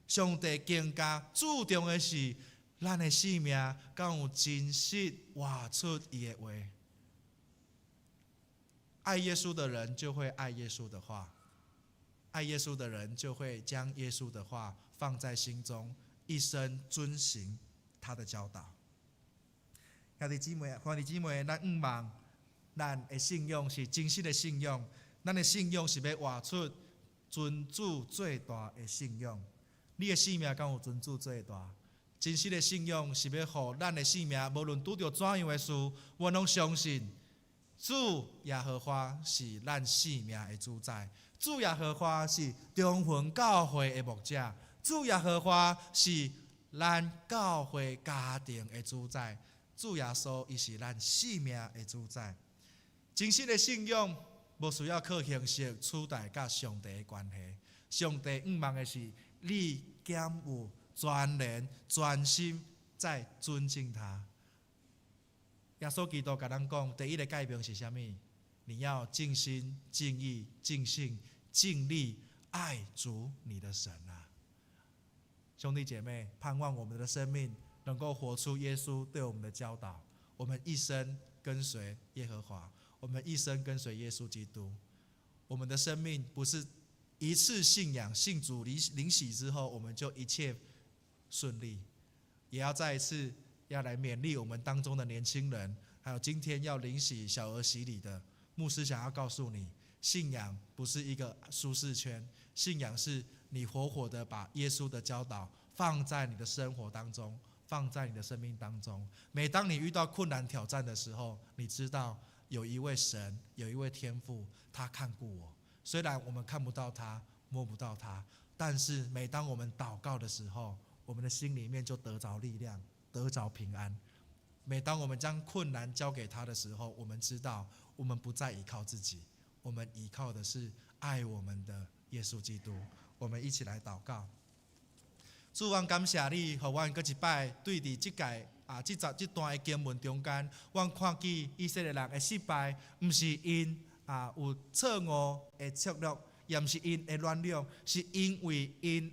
E: 上帝更加注重的是，咱的生命敢有真實活出伊的話。愛耶穌的人就會愛耶穌的話，愛耶穌的人就會將耶穌的話放在心中，一生遵行他的教導。兄弟姊妹，兄弟姊妹，咱向望咱的信仰是真實的信仰，咱的信仰是欲活出尊主做大的信仰。你的生命敢有尊主做大？真實的信仰是欲予咱的生命，無論拄著怎樣的事，我攏相信主耶和華是咱生命的主宰，主耶和華是中雲教會的牧者，主耶和華是咱教會家庭的主宰，主耶穌伊是咱生命的主宰。真實的信仰無需要靠形式取代佮上帝的關係，上帝向望的是你敢有全然全心在尊敬他。耶穌基督共咱講，第一个誡命是啥物？你要盡心、盡意、盡性、盡力愛主你的神啊！兄弟姐妹，盼望我們的生命能夠活出耶穌對我們的教導。我們一生跟隨耶和華，我們一生跟隨耶穌基督。我們的生命不是一次信仰、信主、領洗之後，我們就一切順利。也要再一次要來勉勵我們當中的年輕人，還有今天要領洗小兒洗禮的牧師，想要告訴你，信仰不是一個舒適圈，信仰是你活活的把耶穌的教導放在你的生活當中，放在你的生命當中。每當你遇到困難挑戰的時候，你知道有一位神，有一位天父，他看顧我。雖然我們看不到他，摸不到他，但是每當我們禱告的時候，我們的心裡面就得着力量，得着平安。每當我們將困難交給他的時候，我們知道我們不再依靠自己，我們依靠的是愛我們的耶穌基督。我們一起來禱告。主，阮感謝你，予阮閣一擺對佇這屆啊，這節這段的經文中間，阮看見以色列人的失敗，毋是𪜶啊有錯誤的策略，也毋是𪜶的軟弱，是因為𪜶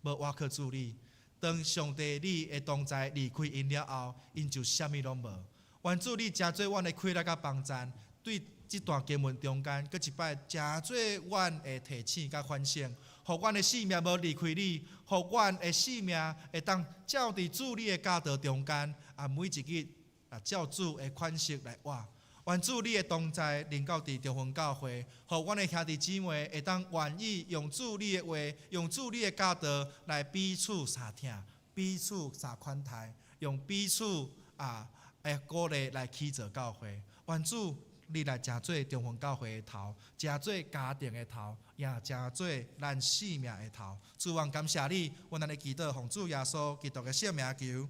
E: 無倚靠主你。當上帝你的同在離開𪜶了後，𪜶就啥物攏無。願主你成做阮的氣力佮幫贊，對這段經文中間，閣一擺成做阮的提醒佮反省，予阮的性命無離開你，予阮的性命會當照佇主你的教導中間，啊，每一日啊照主的款式來活。願主你的同在臨到佇中雲教會，予阮的兄弟姊妹會當願意用主你的話，用主你的教導來彼此相疼，彼此相款待，用彼此啊的鼓勵來起造教會。願主你來成做中雲教會的頭，成做家庭的頭，也成做咱性命的頭。主，阮感謝你，阮按呢祈禱奉主耶穌基督的聖名求，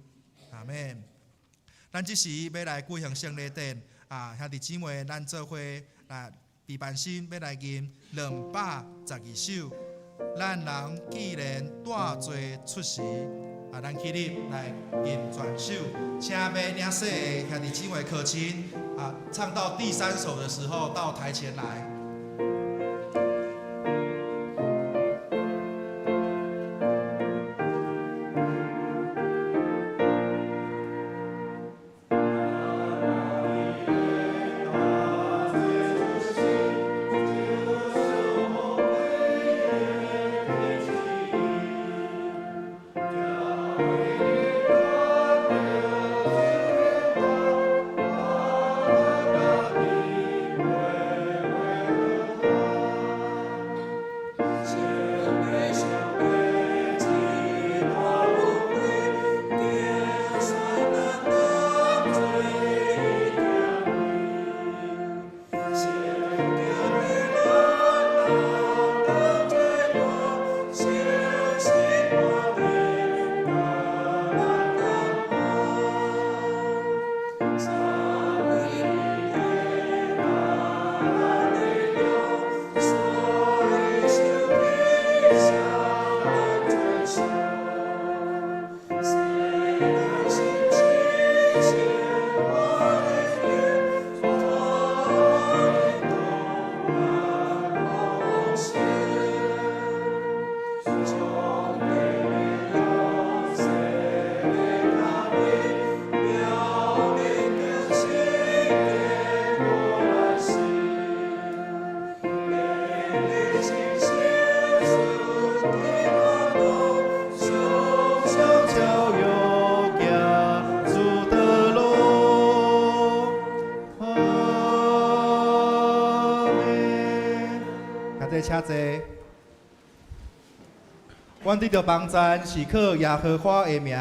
E: 阿們。咱這時欲來舉行聖禮典。啊，兄弟姊妹，咱做伙來備辦心，欲來吟212首。咱人既然帶罪出世，啊，咱起立來吟全首。請欲領洗的兄弟姊妹可親，啊，唱到第三首的時候到台前來。請坐。阮得著幫贊是靠耶和華的名，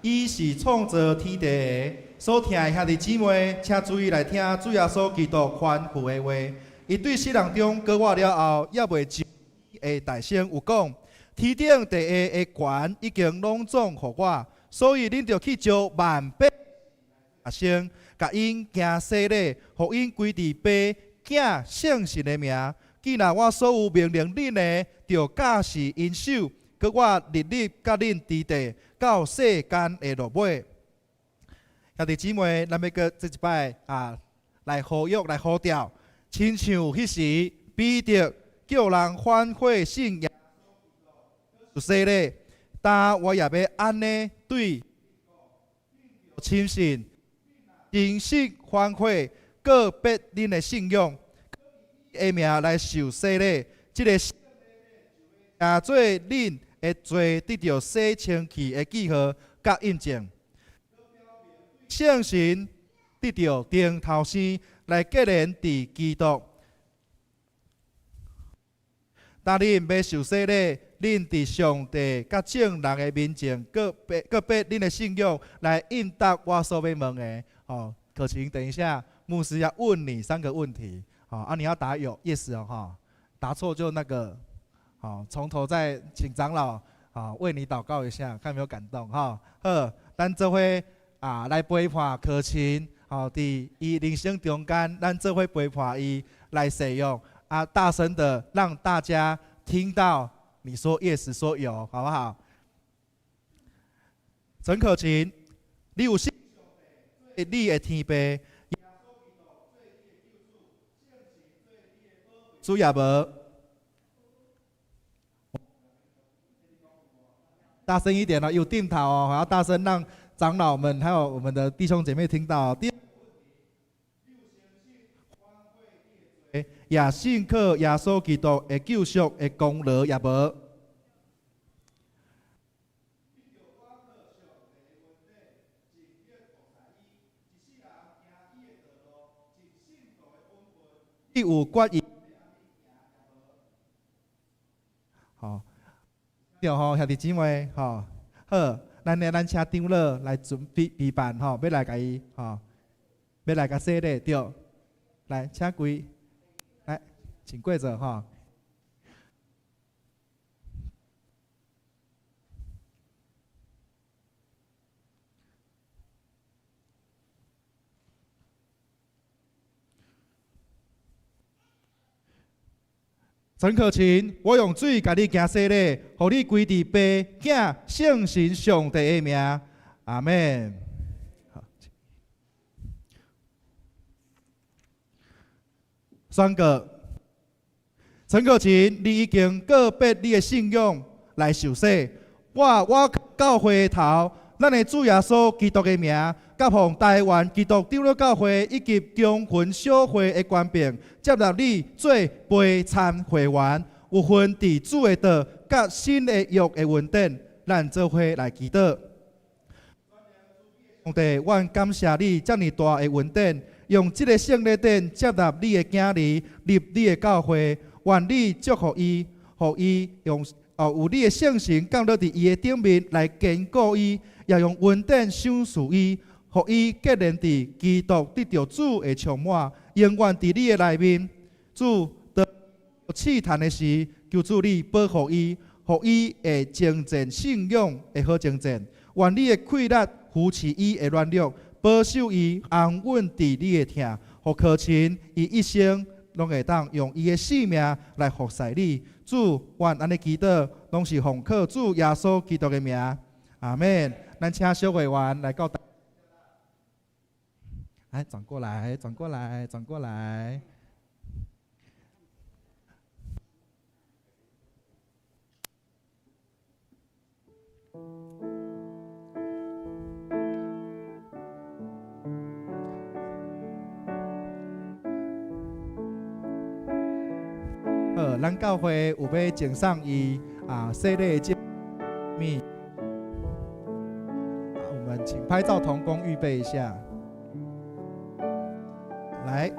E: 伊是創造天地的。所聽的兄弟姊妹，請注意來聽主耶穌基督吩咐的話。伊對世人中過活了後，猶未就的大聲有講：天頂地下的權已經攏總予我，所以恁著去招萬百學生，共𪜶行洗禮，予𪜶歸佇父、囝、聖神的名。既若我所有命令恁的，著教示𪜶守，閣我日日佮恁佇地，到世間的落尾。兄弟姊妹，咱欲閣這一擺啊，來呼籲、來呼召，親像彼時彼得叫人反悔信耶穌洗禮，今我也欲按呢對深信、真實反悔，告別恁的信仰。的名來受洗禮，這个成做恁的罪得著洗清去的記號佮印證。聖神得著重頭生來結連佇基督。當恁欲受洗禮，恁佇上帝佮眾人的面前，告別告別恁的信仰，來應答我所欲問的。吼，可晴，等一下，牧師要問你三個問題。好，啊，你要答有 yes 哦，哈，答錯就那個，好，從頭再請長老，好，為你禱告一下，看有沒有感動，哈。好，咱做伙啊來陪伴可晴，好，佇伊人生中間，咱做伙陪伴伊來誓約，啊，大聲的讓大家聽到你說 yes 說有，好不好？陳可晴，你有信你的天父？主也無，大聲一點哦，有鏡頭哦，還要大聲讓長老們還有我們的弟兄姐妹聽到。第二，也信靠耶穌基督的救贖的功勞也無。你有決意？吼，對吼，兄弟姊妹，吼，好，咱呢，咱請長老來準備備辦吼，欲來共伊吼，欲來共洗禮，對，來，請跪，來，請跪著吼。陳可晴，我用水共你行洗禮，予你歸佇父、囝、聖神上帝的名，阿們。宣告，陳可晴，你已經告別你的信仰來受洗，我倚教會頭，咱的主耶穌基督的名，佮奉台灣基督長老教會以及中雲小會的權柄，接納你做陪參會員，有份佇主的道佮新的約的恩典，咱做伙來祈禱。上帝，阮感謝你遮爾大的恩典，用這个聖禮典接納你的囝兒入你的教會，願你祝福伊，予伊用哦有你的聖神降落佇伊的頂面來堅固伊，也用恩典賞賜伊，予伊結連佇基督得著主的充滿，永遠佇你的內面。主當試探的時，求主你保護伊，予伊會征戰信仰的好征戰。願你的氣力扶持伊的軟弱，保守伊安穩佇你的疼，予可晴伊一生攏會當用伊的性命來服侍你。主，阮按呢祈禱，攏是奉靠主耶穌基督的名，阿們。咱請小會員來到。來，轉過來，轉過來，轉過來。好，咱教會有欲贈送伊啊，洗禮的物。我們請拍照同工預備一下。來，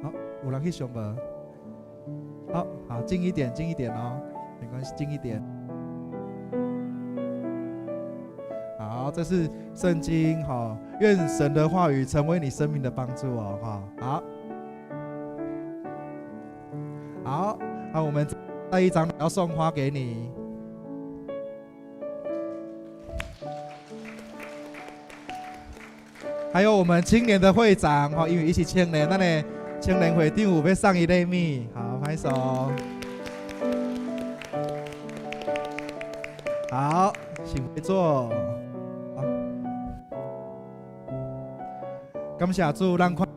E: 好，有人去上無？好好，近一點，近一點哦，沒關係，近一點。好，這是聖經，哈，願神的話語成為你生命的幫助哦，哈，好，好，那我們再一張要送花給你。還有我們青年的會長，哈，因為伊是青年，咱的青年會長有欲送伊禮物，好，拍手。好，請回座。好，感謝主，咱看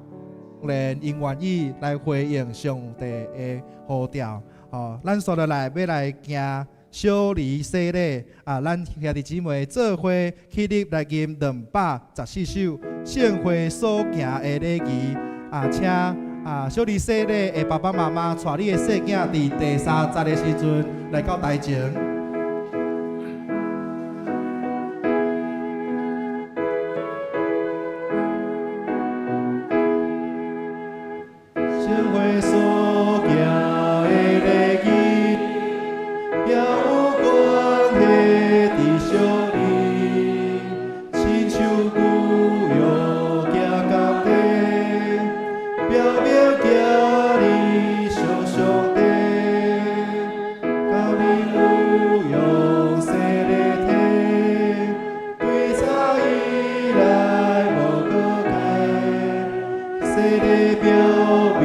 E: 人𪜶願意來回應上帝的呼召。吼，咱紲落來欲來行小兒洗禮啊！咱兄弟姊妹做伙起立來吟214首聖會所行的禮儀啊！請啊小兒洗禮的爸爸媽媽帶你的細囝佇第三節的時陣來到台前。聖會所行的禮直惜你，親像舊約行工地，表明囝兒屬上帝，教你有用洗禮體，對早以來無閣改，洗禮表明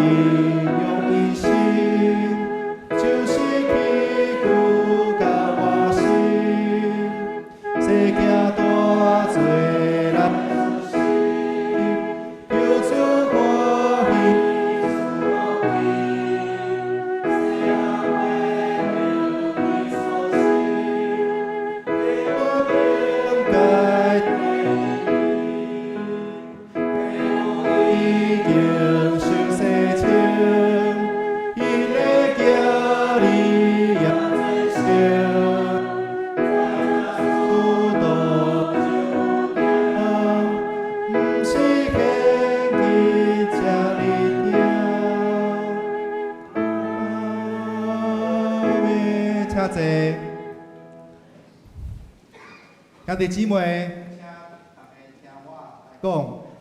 E: 用一生，就是去舊佮換新，細囝大做來求主歡喜。已經受洗清，𪜶的囝兒也做聖，主道毋是現今這呢定。阿們，請坐。兄弟姊妹，請大家聽我來講。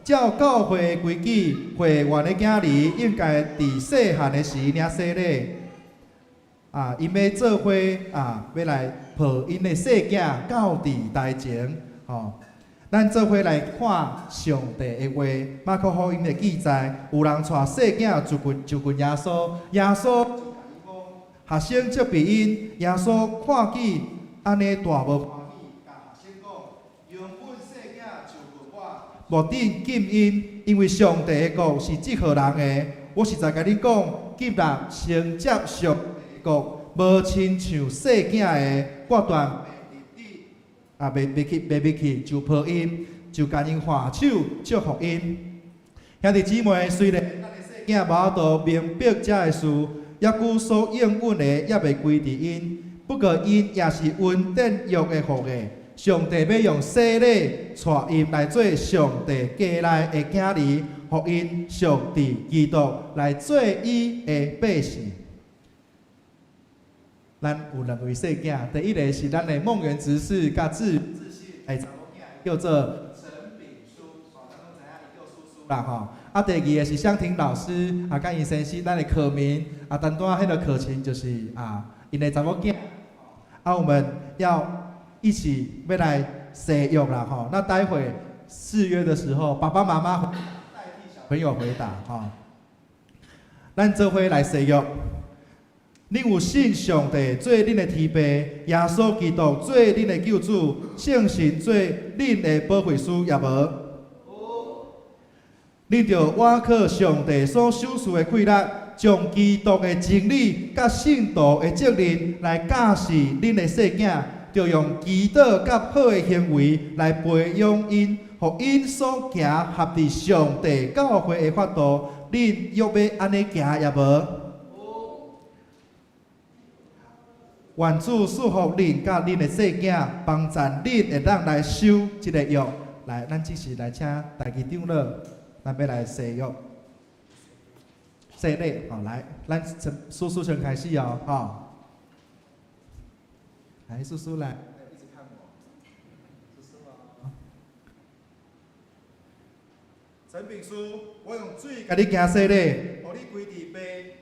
E: 照教會的規矩，會員的囝兒應該佇細漢的時領洗禮。啊，𪜶欲做伙啊，欲來抱𪜶的細囝到佇台前，吼。咱做伙來看上帝的話，馬可福音的記載，有人帶細囝就近就近耶穌，耶穌學生責備𪜶，耶穌看見按呢大無歡喜，共學生講：容允細囝就近我，莫准禁𪜶，因為上帝的國是這號人的。我實在共恁講，進入承接上帝的國，無親像細囝的，我斷啊，袂袂去，袂入去，就抱𪜶，就共𪜶挽手祝福𪜶。兄弟姊妹，雖然咱的細囝無法度明白這个事，猶閣所應允的猶未歸佇𪜶。不過𪜶也是恩典約的後裔。上帝欲用洗禮帶𪜶來做上帝家內的囝兒，予𪜶屬佇基督來做伊的百姓。咱有兩位細囝，第一个是咱的夢圓執事佮志信的查某囝，叫做陳炳書，咱攏知影伊叫叔叔啦吼。啊，第二个是湘婷老師，啊，佮𪜶先生，咱的可明，啊，單單彼个可晴就是啊，𪜶的查某囝。啊，我們要一起欲來誓約啦吼。那待會誓約的時候，爸爸媽媽代替小朋友回答吼。咱做伙來誓約。恁有信上帝做恁的天父，耶穌基督做恁的救主，聖神做恁的保惠師，也無？恁著倚靠上帝所賞賜的氣力，將基督的真理佮聖徒的責任來教示恁的細囝，著用祈禱佮好的行為來培養𪜶，予𪜶所行合佇上帝教誨的法度。恁欲欲按呢行也無？願主賜福恁佮恁的細囝，幫贊恁會當來守這个約。來，咱這時來請大家長老，咱欲來誓約、洗禮。好，來，咱從叔叔先開始哦，吼。來，叔叔來。一直看我。叔叔哦。陳炳書，我用水共你行洗禮，予你歸佇父、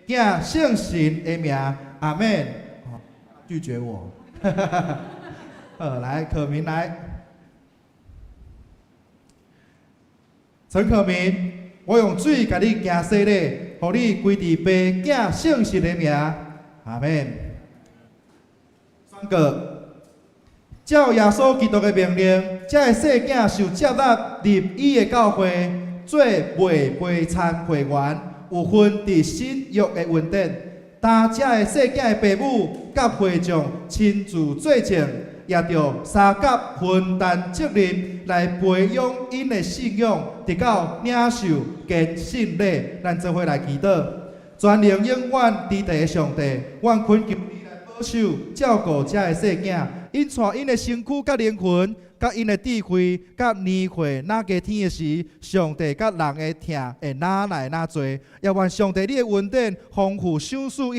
E: 囝、聖神的名，阿們。拒絕我，好，來，可明來，陳可明，我用水共你行洗禮，予你歸佇父、囝、聖神的名，阿們。宣告，照耶穌基督的命令，這个細囝受接納入伊的教會，做袂陪餐會員，有份佇新約的恩典。擔這个細囝的爸母佮會眾親自做證，也著相佮分擔責任來培養𪜶的信仰，直到領受堅信禮。咱做伙來祈禱，全能永遠佇地的上帝，阮懇求你來保守照顧這个細囝，𪜶帶𪜶的身軀佮靈魂，佮𪜶的智慧，佮年歲若加添的時，上帝佮人的疼會愈來愈濟。也願上帝你的恩典豐富賞賜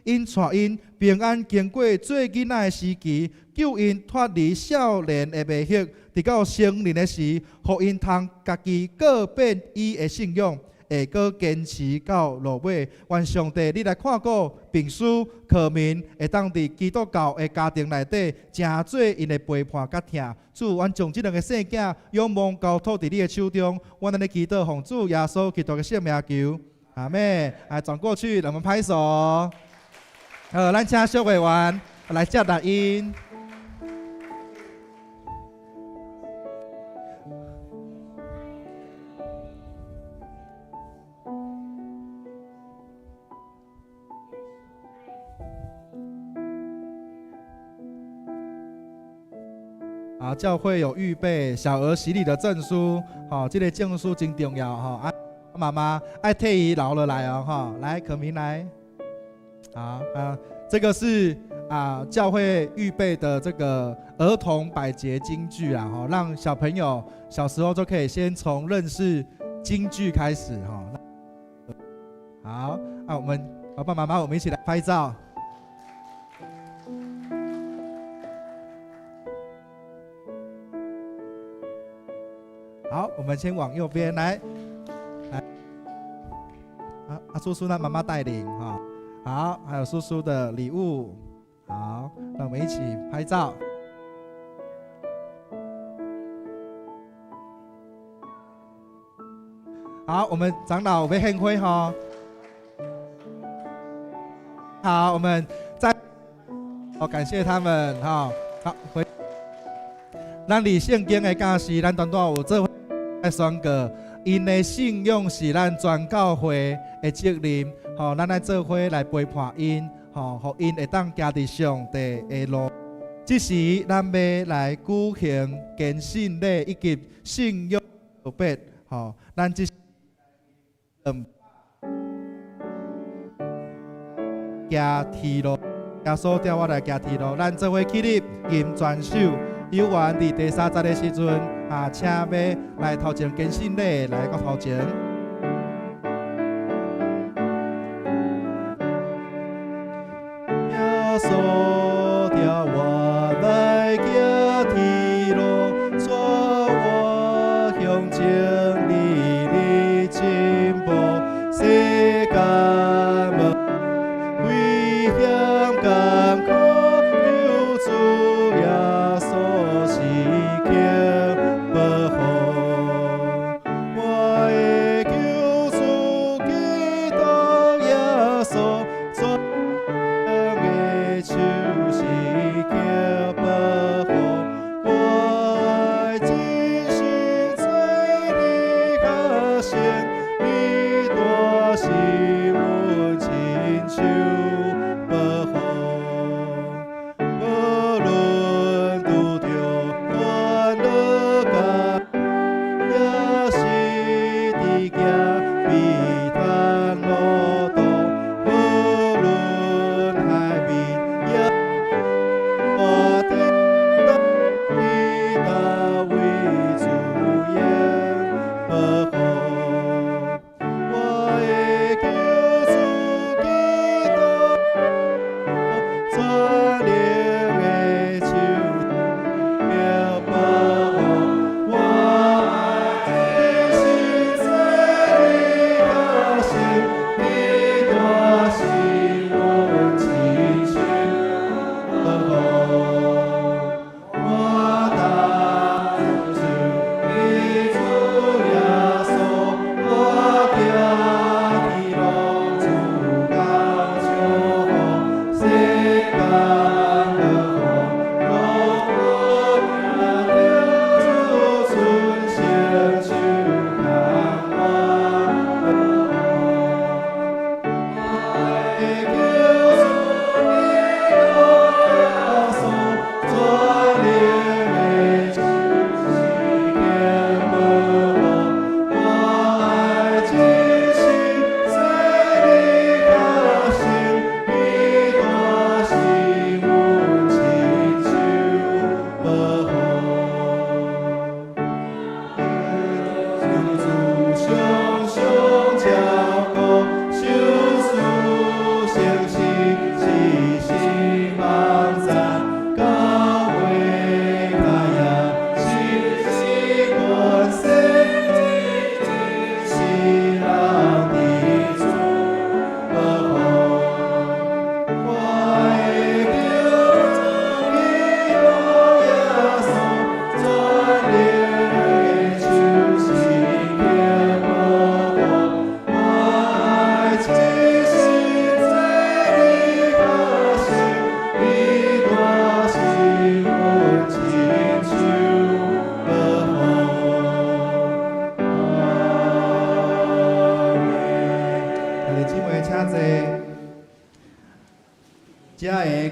E: 𪜶，𪜶帶𪜶平安經過做囡仔的時期，救𪜶脫離少年的迷惑，直到成年的時，予𪜶通家己告變伊的信仰，會閣堅持到落尾。願上帝你來看顧平書、可明，會當佇基督教的家庭內底，成做𪜶的陪伴佮疼。主，阮將這兩个細囝仰望交託佇你的手中，阮按呢祈禱，奉主耶穌基督的聖名求，阿們。來轉過去，我們拍手。好，咱請小會員來接納𪜶。啊，教會有預備小兒洗禮的證書，吼，這个證書真重要，吼。啊，媽媽愛替伊留落來哦，吼，來，可明來，好啊，這個是啊教會預備的這個兒童百節金句啊，吼，讓小朋友小時候就可以先從認識金句開始，吼。好，那我們爸爸媽媽，我們一起來拍照。好，我們先往右邊來，來，啊啊，叔叔讓媽媽帶領哈，好，還有叔叔的禮物，好，那我們一起拍照。好，我們長老欲獻花哈。好，我們再，好，感謝他們哈。好，回，咱佇聖經的教示，咱當拄有做伙來宣告，𪜶的信仰是咱全教會的責任。吼，咱愛做伙來陪伴𪜶，吼，予𪜶會當行佇上帝的路。這時，咱欲來舉行堅信禮以及信仰告別。吼，咱這行天路，耶穌帶我來行天路，咱做伙起立，吟全首。有緣佇第三節的時陣，啊，請欲來頭前堅信禮來到頭前。耶穌帶我來行天路，帶我向真理的進步，世間無危險艱苦，求主耶穌時刻保護。我的救主基督耶穌，抓的手。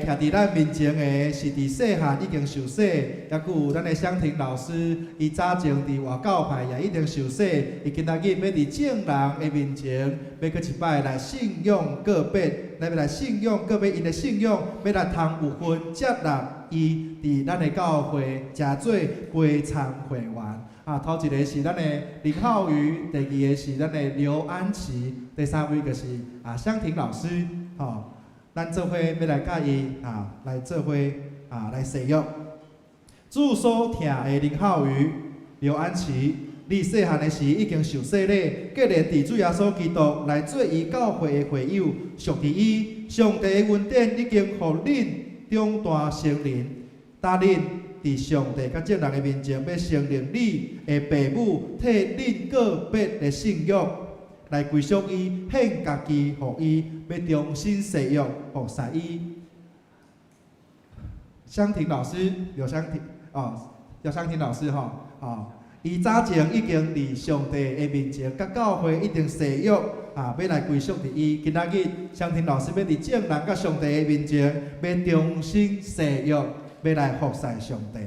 E: 徛佇咱面前的是佇細漢已經受洗，抑閣有咱的湘婷老師，伊早前佇外教派也已經受洗，伊今仔日欲佇眾人的面前，欲閣一擺來信仰告別，來欲來信仰告別𪜶的信仰，欲來通有份接納伊佇咱的教會，成做陪餐會員。啊，頭一個是咱的林浩宇，第二个是咱的劉安琪，第三位就是啊湘婷老師，吼，咱做伙欲來佮伊啊來做伙啊來誓約。主所疼的林浩宇、劉安琪，你細漢的時已經受洗禮，既然佇主耶穌基督來做伊教會的會友，屬佇伊，上帝的恩典已經予恁長大成人，今恁佇上帝佮眾人的面前，欲承認你的爸母替恁告別的信仰，來歸屬伊，獻家己予伊，欲終身誓約服侍伊。湘婷老師，劉湘婷，哦，劉湘婷老師吼，哦，伊早前已經佇上帝的面前，佮教會已經誓約，啊，欲來歸屬佇伊。今仔日，湘婷老師欲佇眾人佮上帝的面前，欲終身誓約。欲來服侍上帝。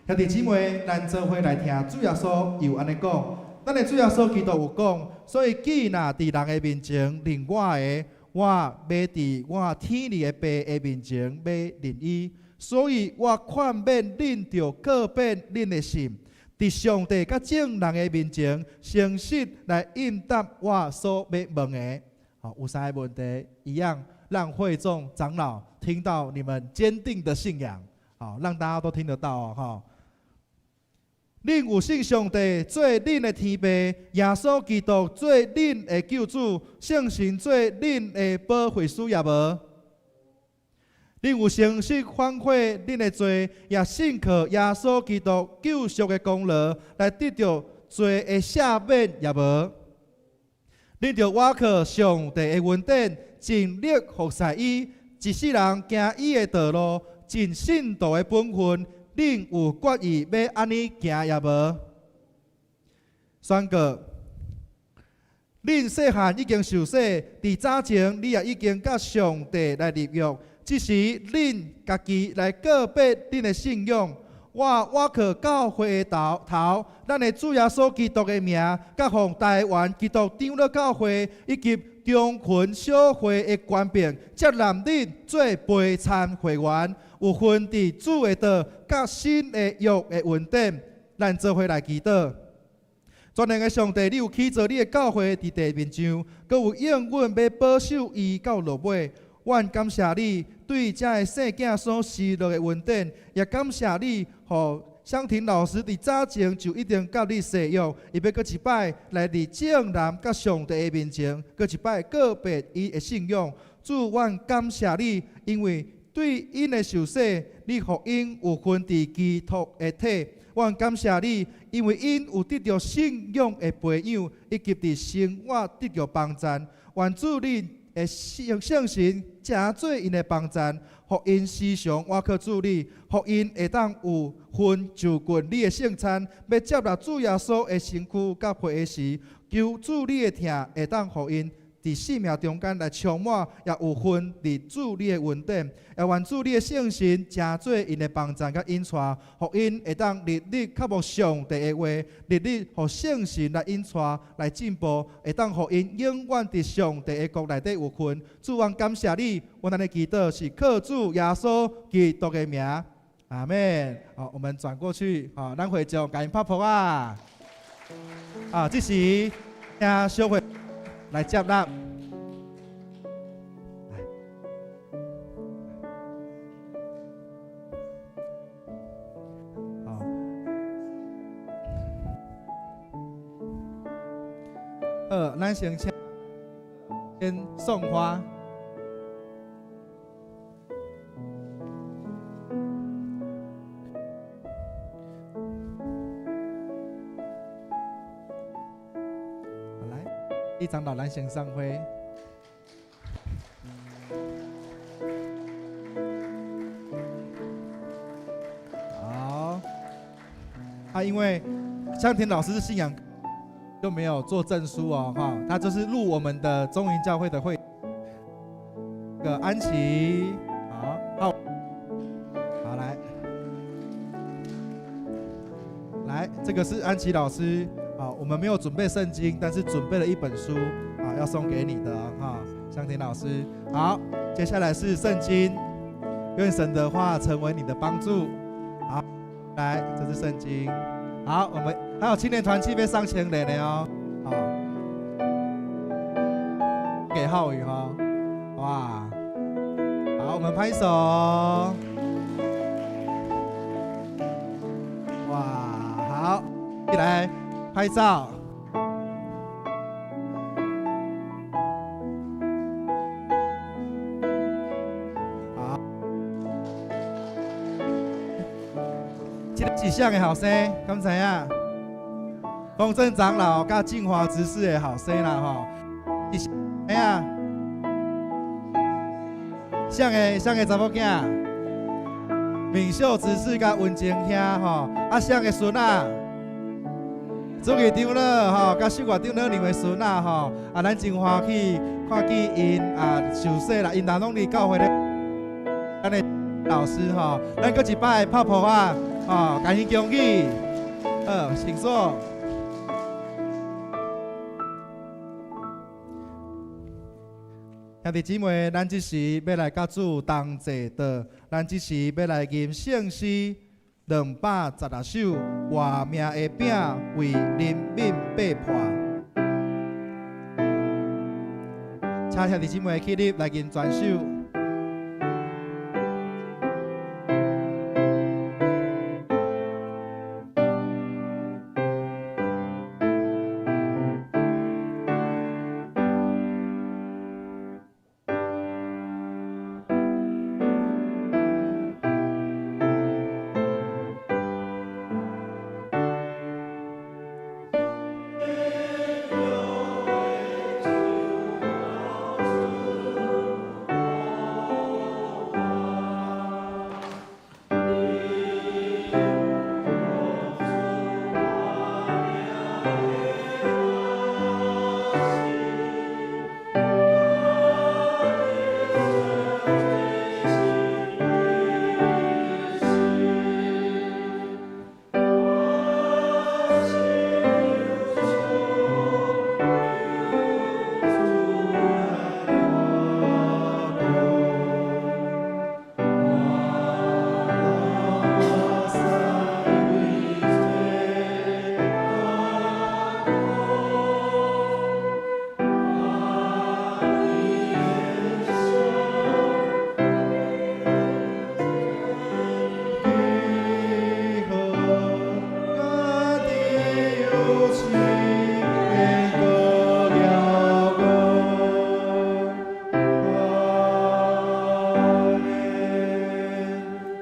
E: 兄弟姊妹，咱做伙來聽主耶穌有按呢講，咱的主耶穌基督有講，所以既若佇人的面前認我的，我欲佇我天裡的爸的面前欲認伊。所以我勸勉恁著告別恁的信，佇上帝佮眾人的面前，誠實來應答我所欲問的。好，有三个問題，一樣讓會眾長老聽到你們堅定的信仰。好，讓大家都聽得到哦，吼。恁有信上帝做恁的天父，耶穌基督做恁的救主，聖神做恁的保惠師也無？恁有誠實反悔恁的罪，也信靠耶穌基督救贖的功勞，來得著罪的赦免也無？恁著倚靠上帝的恩典，盡力服侍伊，一世人行伊的道路。盡信徒的本分，恁有決意欲按呢行也無？宣告，恁細漢已經受洗，佇早前你也已經佮上帝來立約，這時恁家己來告別恁的信仰。我倚靠教會的頭頭，咱的主耶穌基督的名，佮奉台灣基督長老教會以及中群小會的權柄，接納恁做陪餐會員，有份佇主的道，佮新的約的恩典，咱做伙來祈禱。全能的上帝，你有起造你的教會佇地面上，閣有應允欲保守伊到落尾。阮感謝你對遮个細囝所施落的恩典，也感謝你，予湘婷老師佇早前就已經佮你誓約，伊欲閣一擺來佇眾人佮上帝的面前，閣一擺告別伊的信仰。主，阮感謝你，因為對𪜶的受洗，你予𪜶有份佇基督的體。阮感謝你，因為𪜶有得著信仰的培養，以及佇生活得著幫贊。願主你的聖聖神成做𪜶的幫贊，予𪜶時常倚靠主你，予𪜶會當有份就近你的聖餐，欲接納主耶穌的身軀佮血的時，求主你的疼會當予𪜶佇生命中間來充滿，也有份佇主你的恩典，也願主你的聖神成做𪜶的幫贊佮引帶，予𪜶會當日日渴慕上帝的話，日日予聖神來引帶來進步，會當予𪜶永遠佇上帝的國內底有份。主，阮感謝你，阮按呢祈禱是靠主耶穌基督的名，阿們。好，我們轉過去，好，咱會眾共𪜶拍噗仔。啊，這時請小會來接納。好，好，咱先請先送花。來，一長老咱先送花。好，啊，因為香婷老師是信仰，就沒有做證書哦，哈，他就是入我們的中雲教會的會。個安琪，好，好。
D: 來，這個是安琪老師啊，我們沒有準備聖經，但是準備了一本書啊，要送給你的哈，香婷老師。好，接下來是聖經，願神的話成為你的幫助。好，來，這是聖經。好，我們還有青年團契欲送千人的哦，好，給浩宇哈，哇，好，我們拍手。哇，好，一來拍照。好，這個是啥的後生？敢知影？豐正長老佮靜華執事的後生啦吼。是啥啊？啥个啥个查某囝？敏秀執事佮文靜兄吼，啊，啥个孫仔？主義長老吼，佮秀月長老兩个孫仔吼，啊，咱真歡喜看見𪜶啊受洗啦，𪜶人攏佇教會咧，咱的老師吼，咱閣一擺拍噗仔，吼，共𪜶恭喜，好，請坐。兄弟姊妹，咱這時欲來佮主同齊的，咱這時欲來吟聖詩216首，活命的餅為人民擘破。請兄弟姊妹起立來吟全首。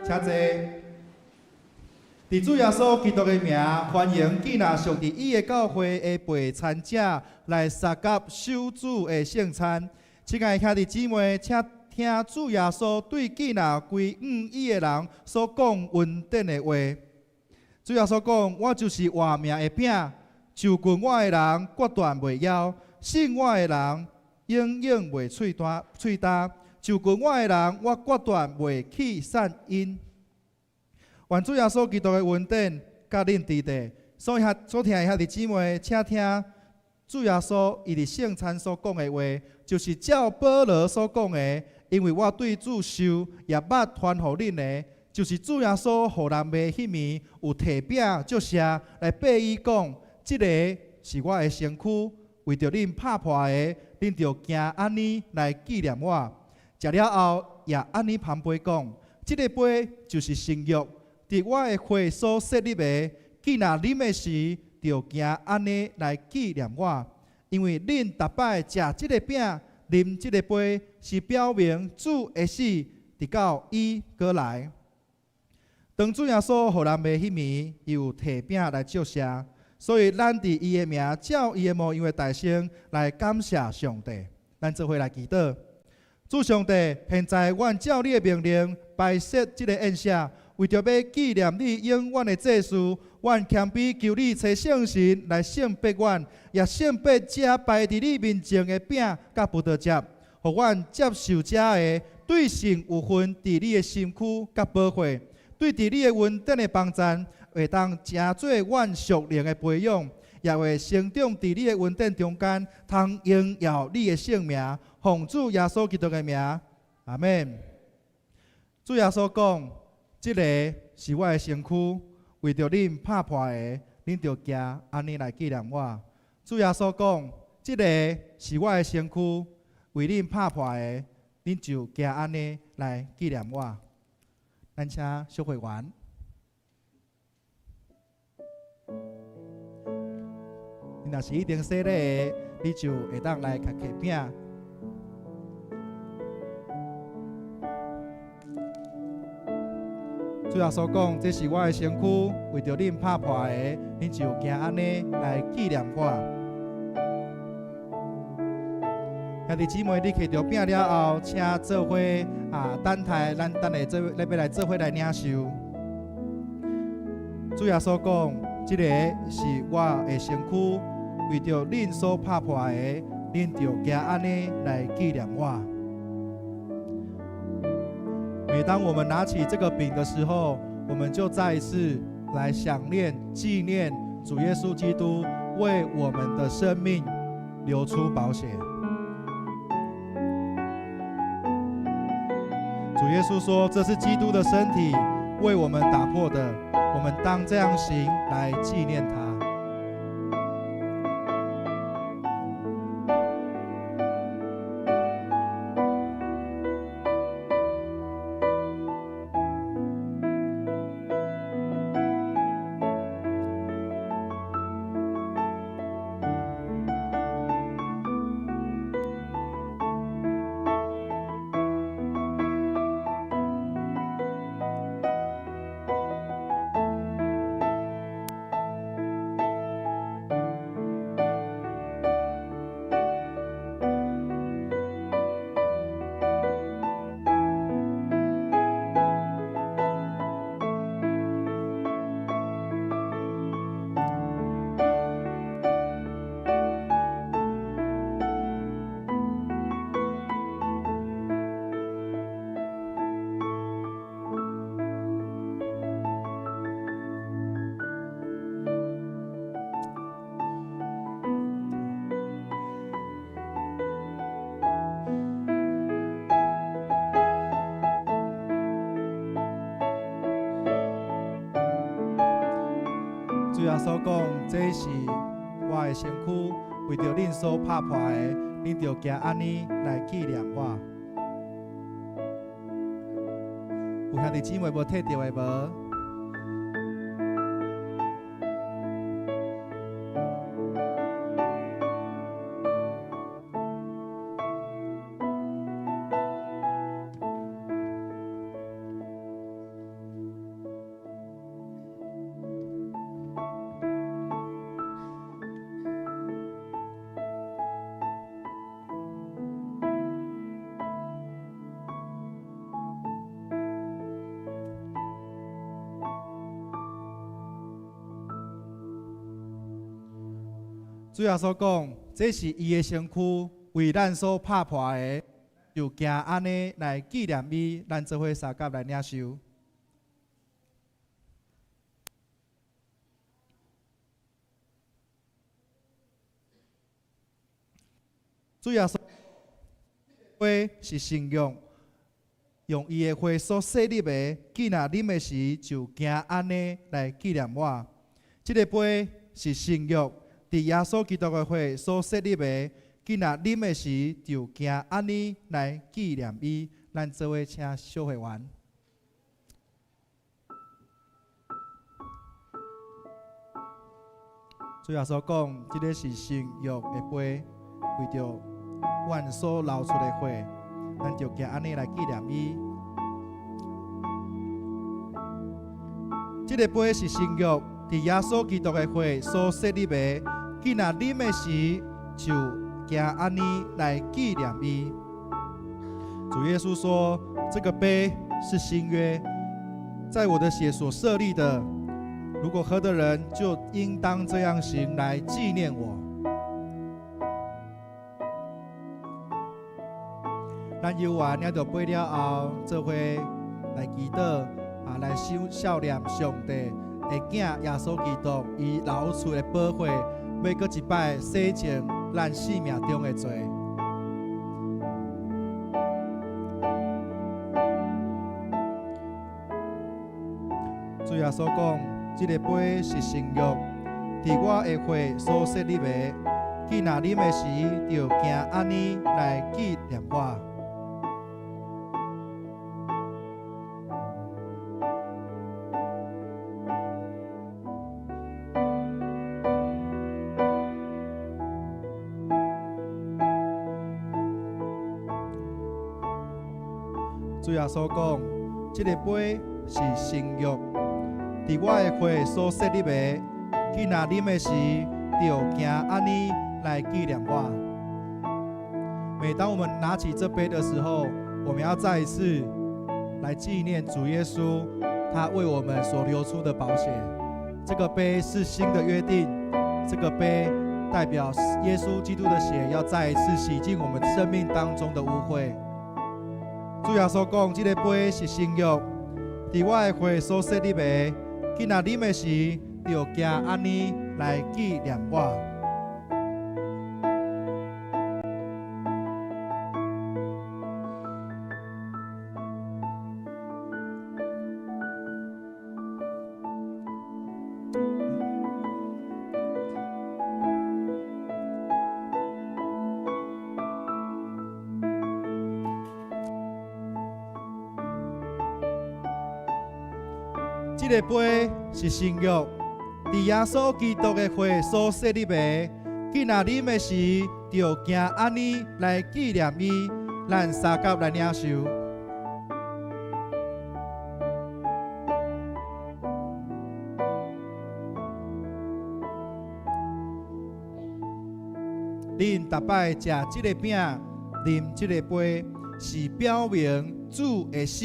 D: 請坐。佇主耶穌基督的名，歡迎囝若屬佇伊的教會的備餐者來參加守主的聖餐。親愛兄弟姊妹，請聽主耶穌對囝若歸向伊的人所講恩典的話。主耶穌講：我就是活命的餅，就近我的人決斷袂枵，信我的人永遠袂喙乾喙焦。就近我的人，我決斷袂棄散𪜶。願主耶穌基督的恩典佮恁佇咧。所遐所聽的兄弟姊妹，請聽主耶穌伊佇聖餐所講的話，就是照保羅所講的，因為我對主受，也捌傳予恁的，就是主耶穌予人賣彼暝，有提餅祝謝來擘伊講，這个是我的身軀，為著恁拍破的，恁著行按呢來紀念我。食了後，也按呢捧杯講，這个杯就是新約，佇我的血所設立的。既若啉的時，著行按呢來紀念我。因為恁逐擺食這个餅、啉這个杯，是表明主的死，直到伊閣來。當主耶穌予人賣彼暝，伊有提餅來祝謝，所以咱佇伊的名，照伊的模樣的代稱來感謝上帝。咱做伙來祈禱。主上帝，現在阮照你的命令擺設這个宴席，為著欲紀念你永遠的祭司，阮謙卑求你差聖神來聖別阮，也聖別這擺佇你面前的餅佮葡萄汁，予阮接受這个對神有份佇你的身軀佮寶血，對佇你的恩典的幫贊，
E: 會當成做阮屬靈的培養，也會成長佇你的恩典中間，通榮耀你的聖名，奉主耶穌基督的名，阿們。主耶穌講：這个是我的身軀，為著恁拍破的，恁著行按呢來紀念我。主耶穌講：這个是我的身軀，為恁拍破的，恁就行按呢來紀念我。咱請小會員。你若是已經洗禮的，你就會當來共提餅。主耶穌講：這是我的身軀，為著恁拍破的，恁就行按呢來紀念我。兄弟姊妹，你提著餅了後，請做伙啊，等待咱等下做，欲來做伙來領受。主耶穌講：這个是我的身軀，為著恁所拍破的，恁就行按呢來紀念我。每當我們拿起這個餅的時候，我們就再一次來想念、紀念主耶穌基督為我們的生命流出寶血。主耶穌說：“這是基督的身體，為我們打破的，我們當這樣行來紀念他。”主耶穌講：這是我的身軀，為著恁所拍破的，恁著行按呢來紀念我。有兄弟姊妹無提著的無？主耶穌講：這是伊的身軀，為咱所拍破的，就行按呢來紀念伊。咱做伙相佮來領受。主耶穌杯是新約，用伊的血所設立的，既若啉的時，就行按呢來紀念我。這个杯是新約，佇耶穌基督的血所設立的，既若啉的時，就行按呢來紀念伊。咱做伙請小會員。主耶穌講，這个是新約的杯，為著阮所流出的血，咱就行按呢來紀念伊。這个杯是新約，佇耶穌基督的血所設立的，既若啉的時，就行按呢來紀念伊。主耶穌說：這個杯是新約，在我的血所設立的。如果喝的人，就應當這樣行來紀念我。咱遊完領著杯了後，做伙來祈禱啊，來想孝念上帝
D: 的囝耶穌基督，伊流出的寶血，欲閣一擺洗淨咱生命中的罪。主耶穌講：這个杯是新約，佇我的血所設立的。既若啉的時，就行按呢來紀念我。主耶穌講：這个杯是新約，佇我的血所設立的。既若啉的時，就行按呢來紀念我。每當我們拿起這杯的時候，我們要再一次來紀念主耶穌，他為我們所流出的寶血。這個杯是新的約定，這個杯代表耶穌基督的血要再一次洗淨我們生命當中的污穢。主耶穌講：這个杯是新約，佇我的血所設立的。既若啉的時，就行按呢來紀念我。這个杯是新約，佇耶穌基督的血所設立的。既若啉的時，就行按呢來紀念伊。咱相佮來領受。恁逐擺食這个餅，啉這个杯，是表明主的死，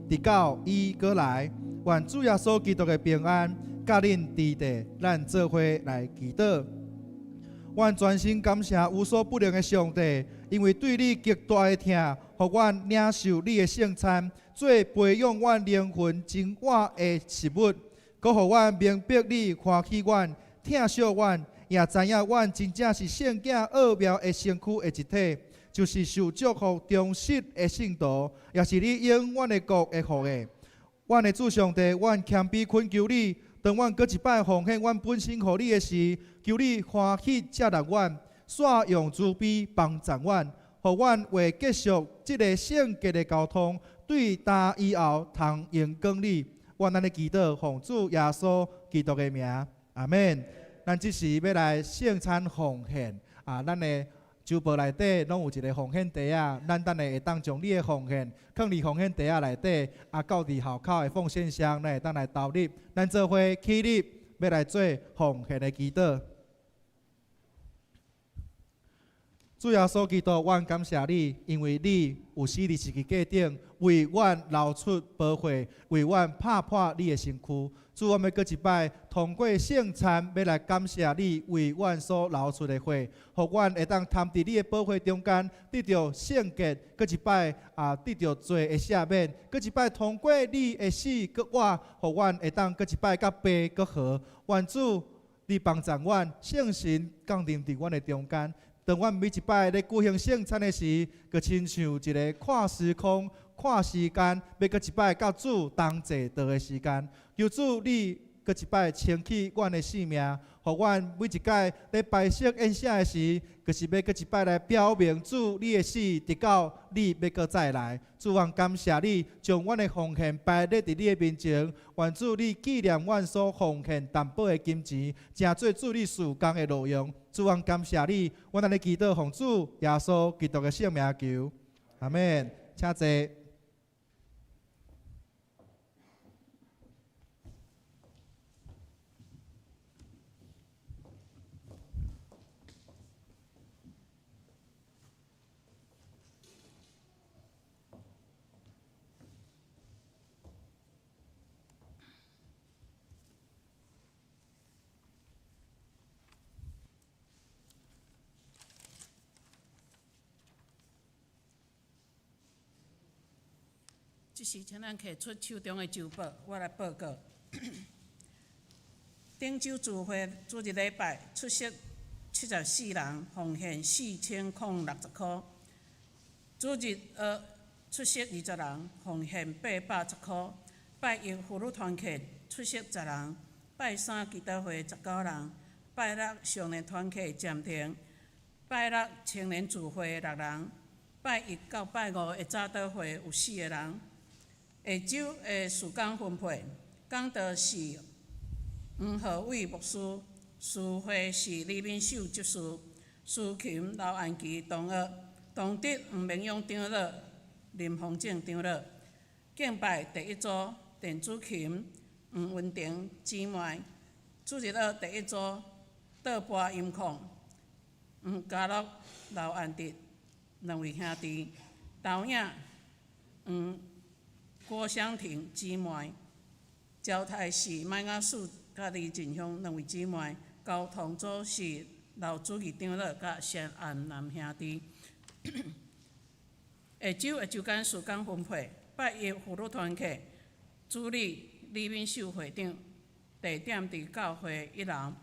D: 直到伊閣來。願主耶穌基督的平安，佮恁佇佇，咱做伙來祈禱。阮全心感謝無所不能的上帝，因為對你極大的疼，予阮領受你的聖餐，做培養阮靈魂真我的食物，閣予阮明白你歡喜阮、疼惜阮，也知影阮真正是聖囝奧妙的身軀的一體，就是受祝福忠實的聖徒，也是你永遠的國的後裔。阮的主上帝，阮謙卑懇求你，當阮閣一擺奉獻阮本身予你的時，求你歡喜接納阮，煞用慈悲幫助阮，予阮為繼續這个聖潔的交通，對今以後通榮光你。阮按呢祈禱，奉主耶穌基督的名，阿們。咱這時欲來聖餐奉獻啊，咱的周報內底攏有一个奉獻袋仔，咱等下會當將你的奉獻囥佇奉獻袋仔內底，啊，到佇後口的奉獻箱，咱會當來投入。咱做伙起立，欲來做奉獻的祈禱。主耶穌基督，阮感謝你，因為你有死佇十字架頂，為阮流出寶血，為阮拍破你的身軀。主，阮欲閣一擺通過聖餐，欲來感謝你為阮所流出的血，予阮會當澹佇你的寶血中間，得著聖潔，閣一擺啊得著罪的赦免，閣一擺通過你的死閣活，予阮會當閣一擺佮父閣和。願主，你幫助阮，聖神降臨佇阮的中間。當阮每一擺咧舉行聖餐的時，閣親像一个跨時空、跨時間，欲閣一擺佮主同坐桌的時間。求主你閣一擺清去阮的性命，予阮每一擺咧擺設宴席的時，閣是欲閣一擺來表明主你的死，直到你欲閣再來。主，阮感謝你，將阮的奉獻擺列佇你的面前。願主你紀念阮所奉獻淡薄的金錢，成做主你事工的路用。主，阮感謝你，阮按呢祈禱奉主耶穌基督的聖名求，阿們。請坐。
A: 這時，請咱提出手中的周報，我來報告。頂週聚會主日禮拜出席74人，奉獻4060箍。主日學出席20人，奉獻810箍。拜一婦女團契出席10人，拜三祈禱會19人，拜六少年團契暫停，拜六青年聚會六人，拜一到拜五的早禱會有四个人。下週的事工分配，講道是黃和偉牧師，司會是李敏秀執事，司琴劉安琪同學，同德黃明勇長老，林鳳正長老。敬拜第一組電子琴黃文婷姊妹，主日學第一組倒撥音控黃家樂、劉安迪兩位兄弟，導演黃郭湘婷姊妹，交代是麥亞樹佮李振雄兩位姊妹，交通組是劉主義長老佮謝安南兄弟。下週的週間事工分配，拜一婦女團契主理李敏秀會長，地點佇教會一樓。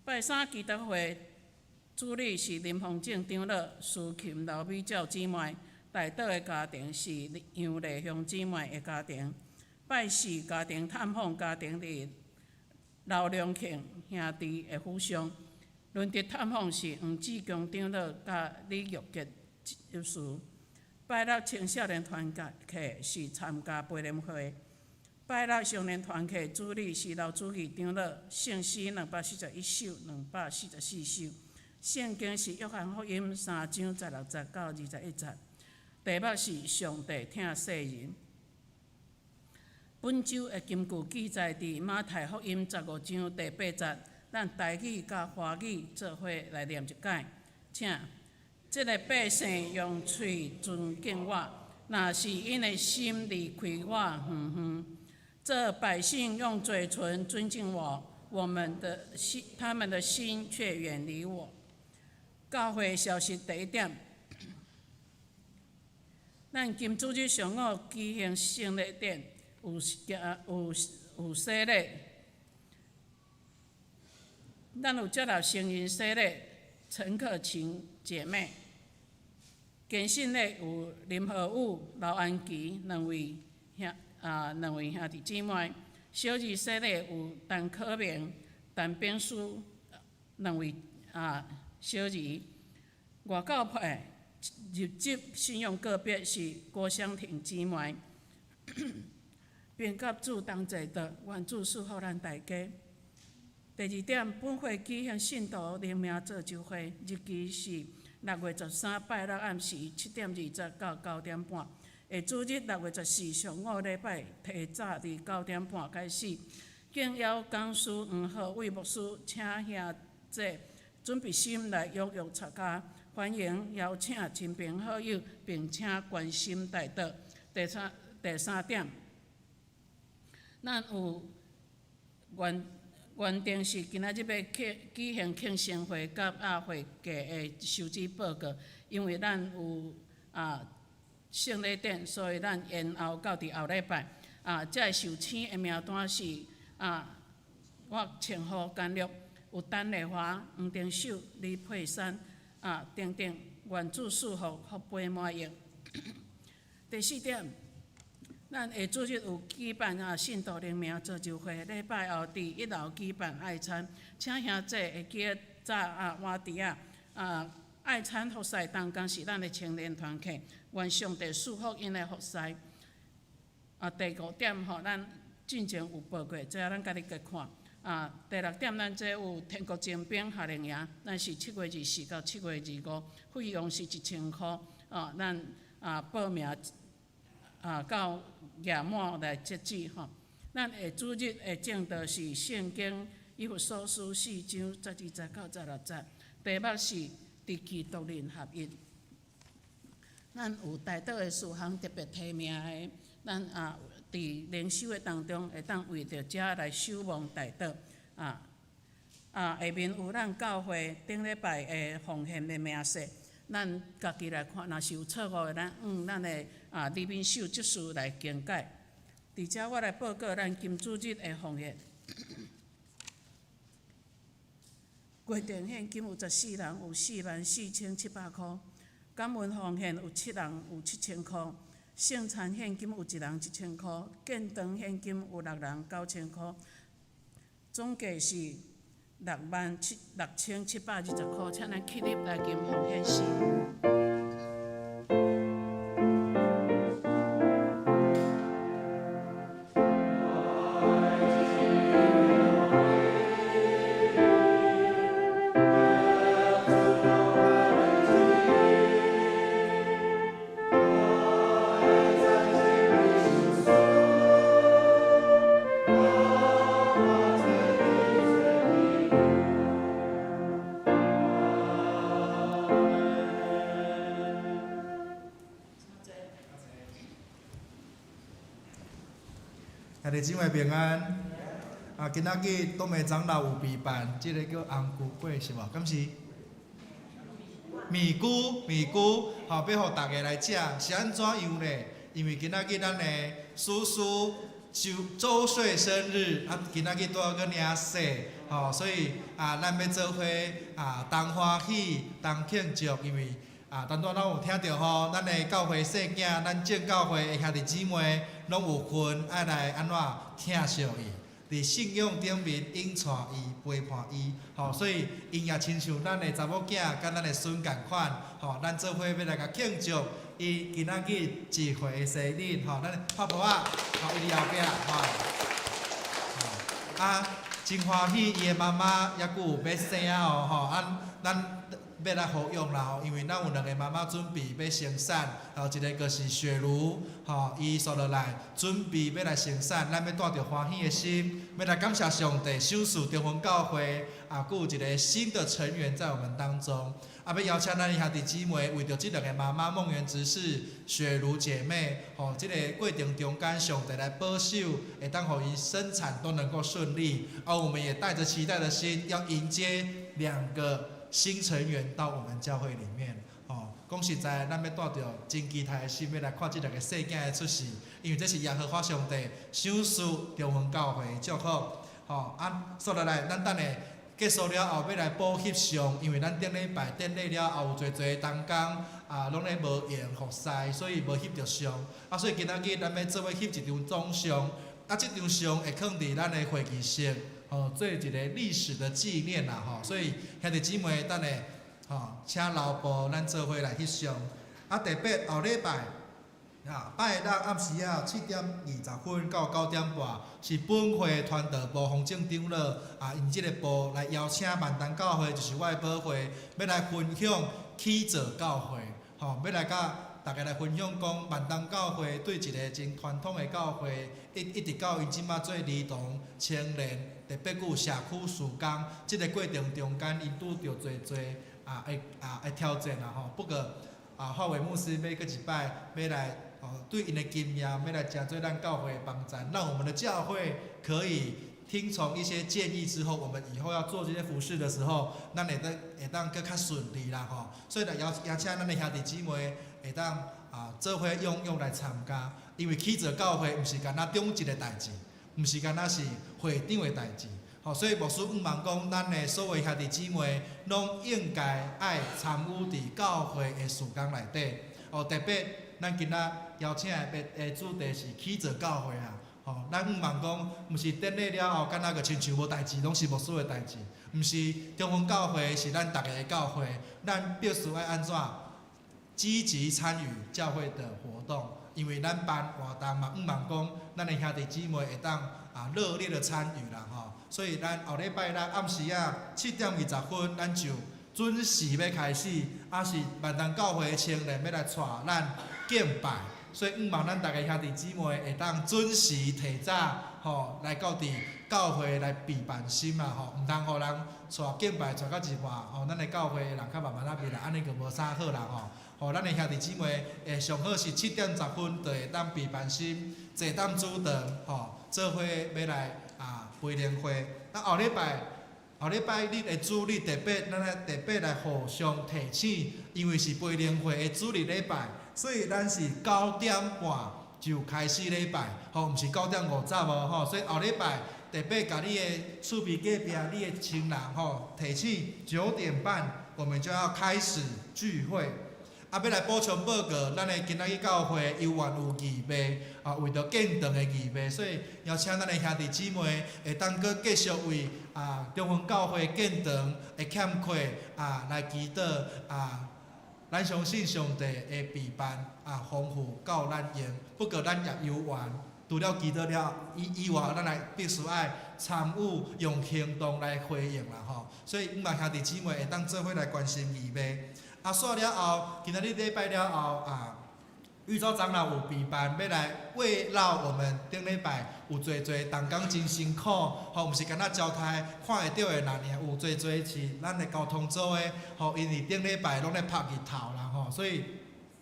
A: 拜三祈禱會主理是林鳳正長老、司琴劉美照姊妹，代禱的家庭是楊麗香姊妹的家庭。拜四家庭探訪家庭佇劉良慶兄弟的府上，輪值探訪是黃志強長老佮李玉杰執事。拜六青少年團契是參加培靈會。拜六少年團契主理是劉主義長老，聖詩241首、244首。聖經是約翰福音3章16節到21節。題目是上帝疼世人。本週的金句記載佇馬太福音15章第8節，咱台語佮華語做伙來念一擺，請。這个百姓用喙尊敬我，若是𪜶的心離開我遠遠。這百姓用嘴唇尊敬我，我們的心，他們的心卻遠離我。教會消息第一點，咱今主日上午舉行聖禮典，有有有洗禮，咱有接納成人洗禮，陳克勤姐妹。堅信禮有林和武、劉安琪兩位兄啊，兩位兄弟姊妹。小兒洗禮有陳可明、陳炳書兩位啊小兒。外教派入職信仰告別是郭湘婷姊妹。並佮主同齊的，願主賜福咱大家。第二點，本會舉行信徒靈命造就會，日期是6月13拜六暗時7點20到9點半。下主日6月14上午禮拜提早佇九點半開始。敬邀講師黃和偉牧師，請兄弟準備心來踴躍參加，歡迎邀請親朋好友，並請關心代禱。第三點，咱有原定是今仔日欲舉行慶生會佮亞會計的收支報告，因為咱有啊聖禮典，所以咱延後到佇後禮拜。啊，這个受請的名單是啊，我稱呼簡略，有陳麗華、黃定秀、李佩珊啊等等，願主賜福，福杯滿溢。第四點，咱下主日有舉辦啊信徒靈命造就會，禮拜後佇一樓舉辦愛餐，請兄弟會記得早啊碗箸仔啊愛餐服侍同工是咱的青年團契，願上帝賜福𪜶的服侍。啊，第五點吼，咱進前有報過，這咱家己加看。啊，第六點，咱這有天國精兵夏令營，咱是7月24到7月25，費用是1000箍。啊，咱啊報名啊到額滿來截止吼。咱下主日的證道是聖經以弗所書4章12節到16節，題目是佇基督裡合一。咱有代禱的事項特別提名的，咱啊佇靈修的當中會當為著這來守望代禱。啊啊，下面有咱教會頂禮拜的奉獻的明細，咱家己來看，若是有錯誤的，咱向咱的啊李敏秀執事來更改。佇遮我來報告咱今主日的奉獻。过程獻金有14人，有44,700箍；感恩奉獻有七人，有7,000箍；聖餐獻金有一人1,000箍；建堂獻金有六人9,000箍。總計是67,720箍。請咱起立來行奉獻詩。
E: 兄弟姊妹平安。啊，今仔日東梅長老有備辦，這個叫紅菇粿是無？敢是？麵菇，麵菇，吼，欲予大家來食，是按怎樣呢？因為今仔日咱的叔叔周歲生日，啊，今仔日拄好閣領洗，吼，所以啊，咱欲做伙啊，同歡喜，同慶祝，因為。啊，當拄咱有聽著吼，咱的教會細囝，咱正教會的兄弟姊妹，攏有份愛來按怎疼惜伊，佇信仰頂面引帶伊、陪伴伊，吼，所以𪜶也親像咱的查某囝佮咱的孫仝款，吼，咱做伙欲來共慶祝伊今仔日1歲的生日，吼，咱拍噗仔，吼，伊佇後壁，吼，啊，真歡喜伊的媽媽猶閣有欲生哦，吼，啊，咱。欲來護養啦吼，因為咱有兩個媽媽準備欲生產，吼，一個就是雪茹，吼，伊煞落來準備欲來生產，咱欲帶著歡喜的心，欲來感謝上帝賞賜中雲教會，啊，閣有一個新的成員在我們當中，啊，欲邀請咱的兄弟姊妹，為著這兩个媽媽夢圓執事、雪茹姐妹，吼，這個過程中間上帝來保守，會當予𪜶生產都能夠順利，啊，我們也帶著期待的心，要迎接兩個新成員到我們教會裡面，吼，講實在，咱欲帶著真期待的心，欲來看這兩个細囝的出世，因為這是耶和華上帝賞賜中雲教會的祝福，吼，啊，煞落來，咱等下結束了後，欲來補翕相，因為咱頂禮拜典禮了後有濟濟同工啊，攏咧無閒服侍，所以無翕著相，啊，所以今仔日咱欲做伙翕一張總相，啊，這張相會囥佇咱的會議室。吼，做一個歷史的紀念啦，吼，所以兄弟姊妹，等下吼，請留步，咱做伙來翕相。啊，特別後禮拜，啊，拜六暗時仔7點20分到9點半，是本會傳道部洪正長老啊，𪜶這個部來邀請萬東教會，就是我的母會，欲來分享起造教會，吼，欲來佮大家來分享講，萬東教會對一个真傳統的教會，一直到𪜶這馬做兒童、青年，特別閣有社區事工，這个過程中間，𪜶拄著濟濟啊會啊會挑戰啦吼。不過啊，華偉牧師欲閣一擺欲來哦，對𪜶的經驗欲來誠做咱教會的幫贊，讓我們的教會可以聽從一些建議之後，我們以後要做這些服事的時候，咱會當會當閣較順利啦吼。所以來邀邀請咱的兄弟姊妹會當啊做伙踴躍來參加，因為起造教會毋是干焦長執的代誌，毋是干焦是會長的代誌，吼，所以牧師向望講，咱的所有兄弟姊妹攏應該愛參與佇教會的事工內底，哦，特別咱今仔邀請的的主題是起造教會啊，吼，咱向望講，毋是典禮了後，敢若閣親像無代誌，攏是牧師的代誌，毋是中雲教會是咱逐家的教會，咱必須愛按怎積極參與教會的活動。因為咱辦活動嘛，向望講，咱的兄弟姊妹會當啊熱烈的參與啦吼，所以咱後禮拜六暗時仔7點20分，咱就準時欲開始，啊是萬東教會的青年欲來帶咱敬拜，所以向望咱逐家兄弟姊妹會當準時提早吼來到佇教會來備辦心啊吼，毋通予人帶敬拜帶到一半吼，咱的教會的人較慢慢仔入來，按呢就無啥好啦吼。吼，咱的兄弟姊妹會上好是7點10分就會當備辦心，坐踮主堂吼，做伙欲來啊培靈會。啊後禮拜後禮拜日的主日特別，咱來特別來互相提醒，因為是培靈會的主日禮拜，所以咱是9點半就開始禮拜，吼，毋是9點50哦，吼，所以後禮拜特別共你的厝邊隔壁、你的親人吼提醒，9點半我們就要開始聚會。啊，欲來補充報告，咱的今仔日教會猶原有預備，啊，為著建堂的預備，所以邀請咱的兄弟姊妹會當閣繼續為啊中雲教會建堂的欠缺啊來祈禱啊。咱相信上帝會備辦啊豐富夠咱用，不過咱也猶原除了祈禱了以外，咱來必須愛參與用行動來回應啦吼。所以，毋望兄弟姊妹會當做伙來關心預備。啊，煞了後，今仔日禮拜了後啊，宇宙長老有備辦欲來慰勞我們頂禮拜有濟濟同工真辛苦，吼，毋是干焦招待看會著的人爾，有濟濟是咱的交通組的，吼，𪜶佇頂禮拜攏咧曬日頭啦，吼，所以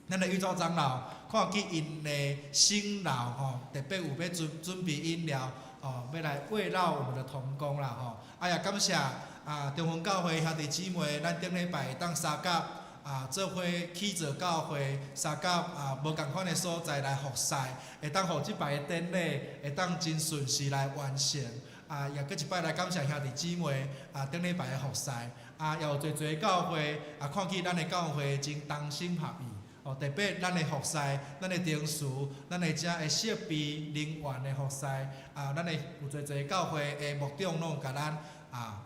E: 咱的宇宙長老看見𪜶的辛勞，吼，特別有欲準備飲料，吼，欲來慰勞我們的同工啦，吼，啊也感謝啊中雲教會兄弟姊妹，咱頂禮拜會當相佮。啊，做伙起造教會，相佮啊無仝款的所在來服侍，會當予這擺的典禮會當真順時來完成。啊，也閣一擺來感謝兄弟姊妹啊，頂禮拜的服侍。啊，也有濟濟教會啊，看見咱的教會真同心合意。哦，特別咱的服侍，咱的董事，咱的遮的設備人員的服侍，啊，咱的有濟濟教會的牧長攏有共咱啊。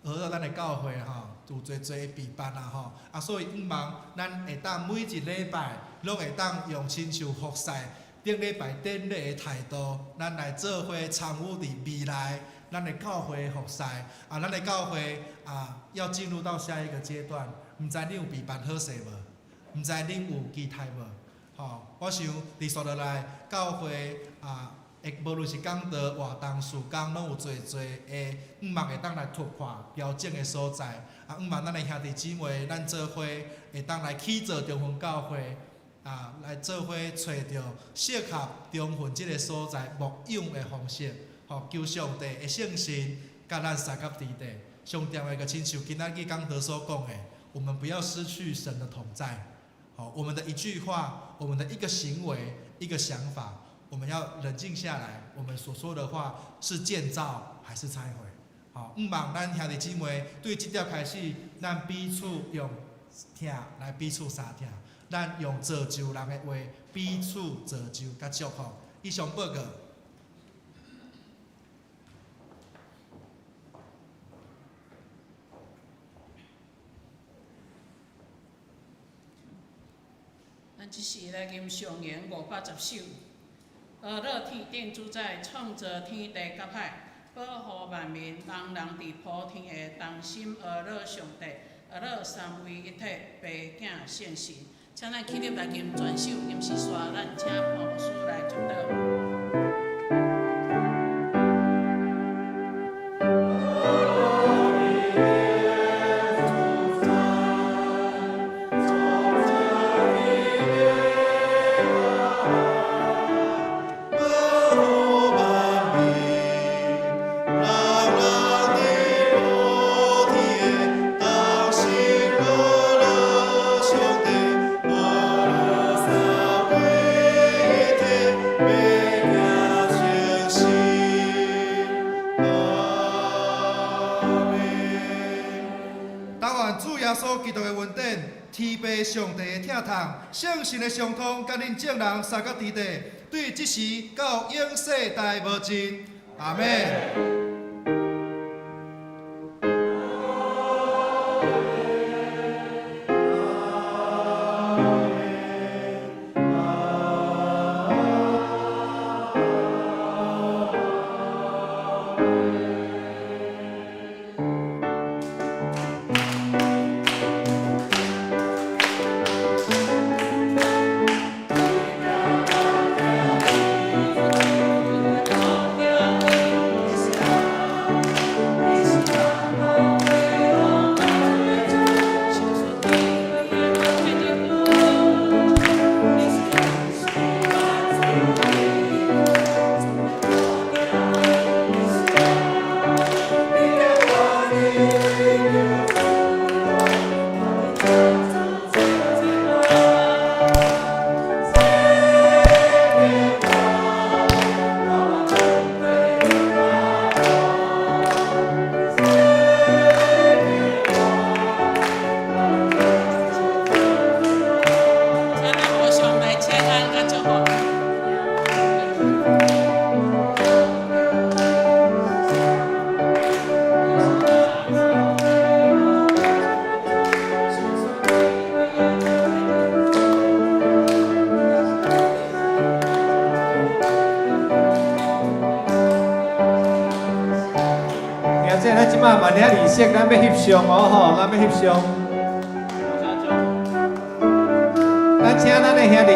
E: 學到咱的教會吼，有濟濟的備辦啦吼，啊，所以向望咱會當每一禮拜攏會當用親像服侍頂禮拜典禮的態度，咱來做伙參與佇未來咱的教會服侍，啊，咱的教會啊，要進入到下一個階段，毋知恁有備辦好勢無？毋知恁有期待無？吼，我想佇紲落來教會啊。會無論是講道、活動、事工，攏有濟濟的向望會當來突破調整的所在。啊，向望咱的兄弟姊妹，咱做伙會當來起造中雲教會，啊，來做伙揣著適合中雲這个所在牧養的方式。吼，求上帝的聖神佮咱相佮佇底。上重要的，親像今仔日講道所講的，我們不要失去神的同在。好，我們的一句話，我們的一個行為，一個想法。我們要冷靜下來，我們所說的話是建造還是拆毀？好，向望咱兄弟姊妹對這點開始，咱彼此用疼來彼此相疼，咱用造就人的話彼此造就佮祝福。以上報告。
A: 咱這時來吟上言510首。呵樂天頂主宰，創造天地佮海，保護萬民，人人佇普天下同心呵樂上帝，呵樂三位一體，爸囝聖神。請咱起立來吟全首，吟詩煞，咱請潘牧師來祝禱。
E: 天父上帝的疼痛，聖神的相通，佮恁眾人相佮佇底，對這時到永世代無盡。阿們。
F: 這擺萬領儀式，咱欲翕相哦吼，咱欲翕相。咱請咱的兄弟。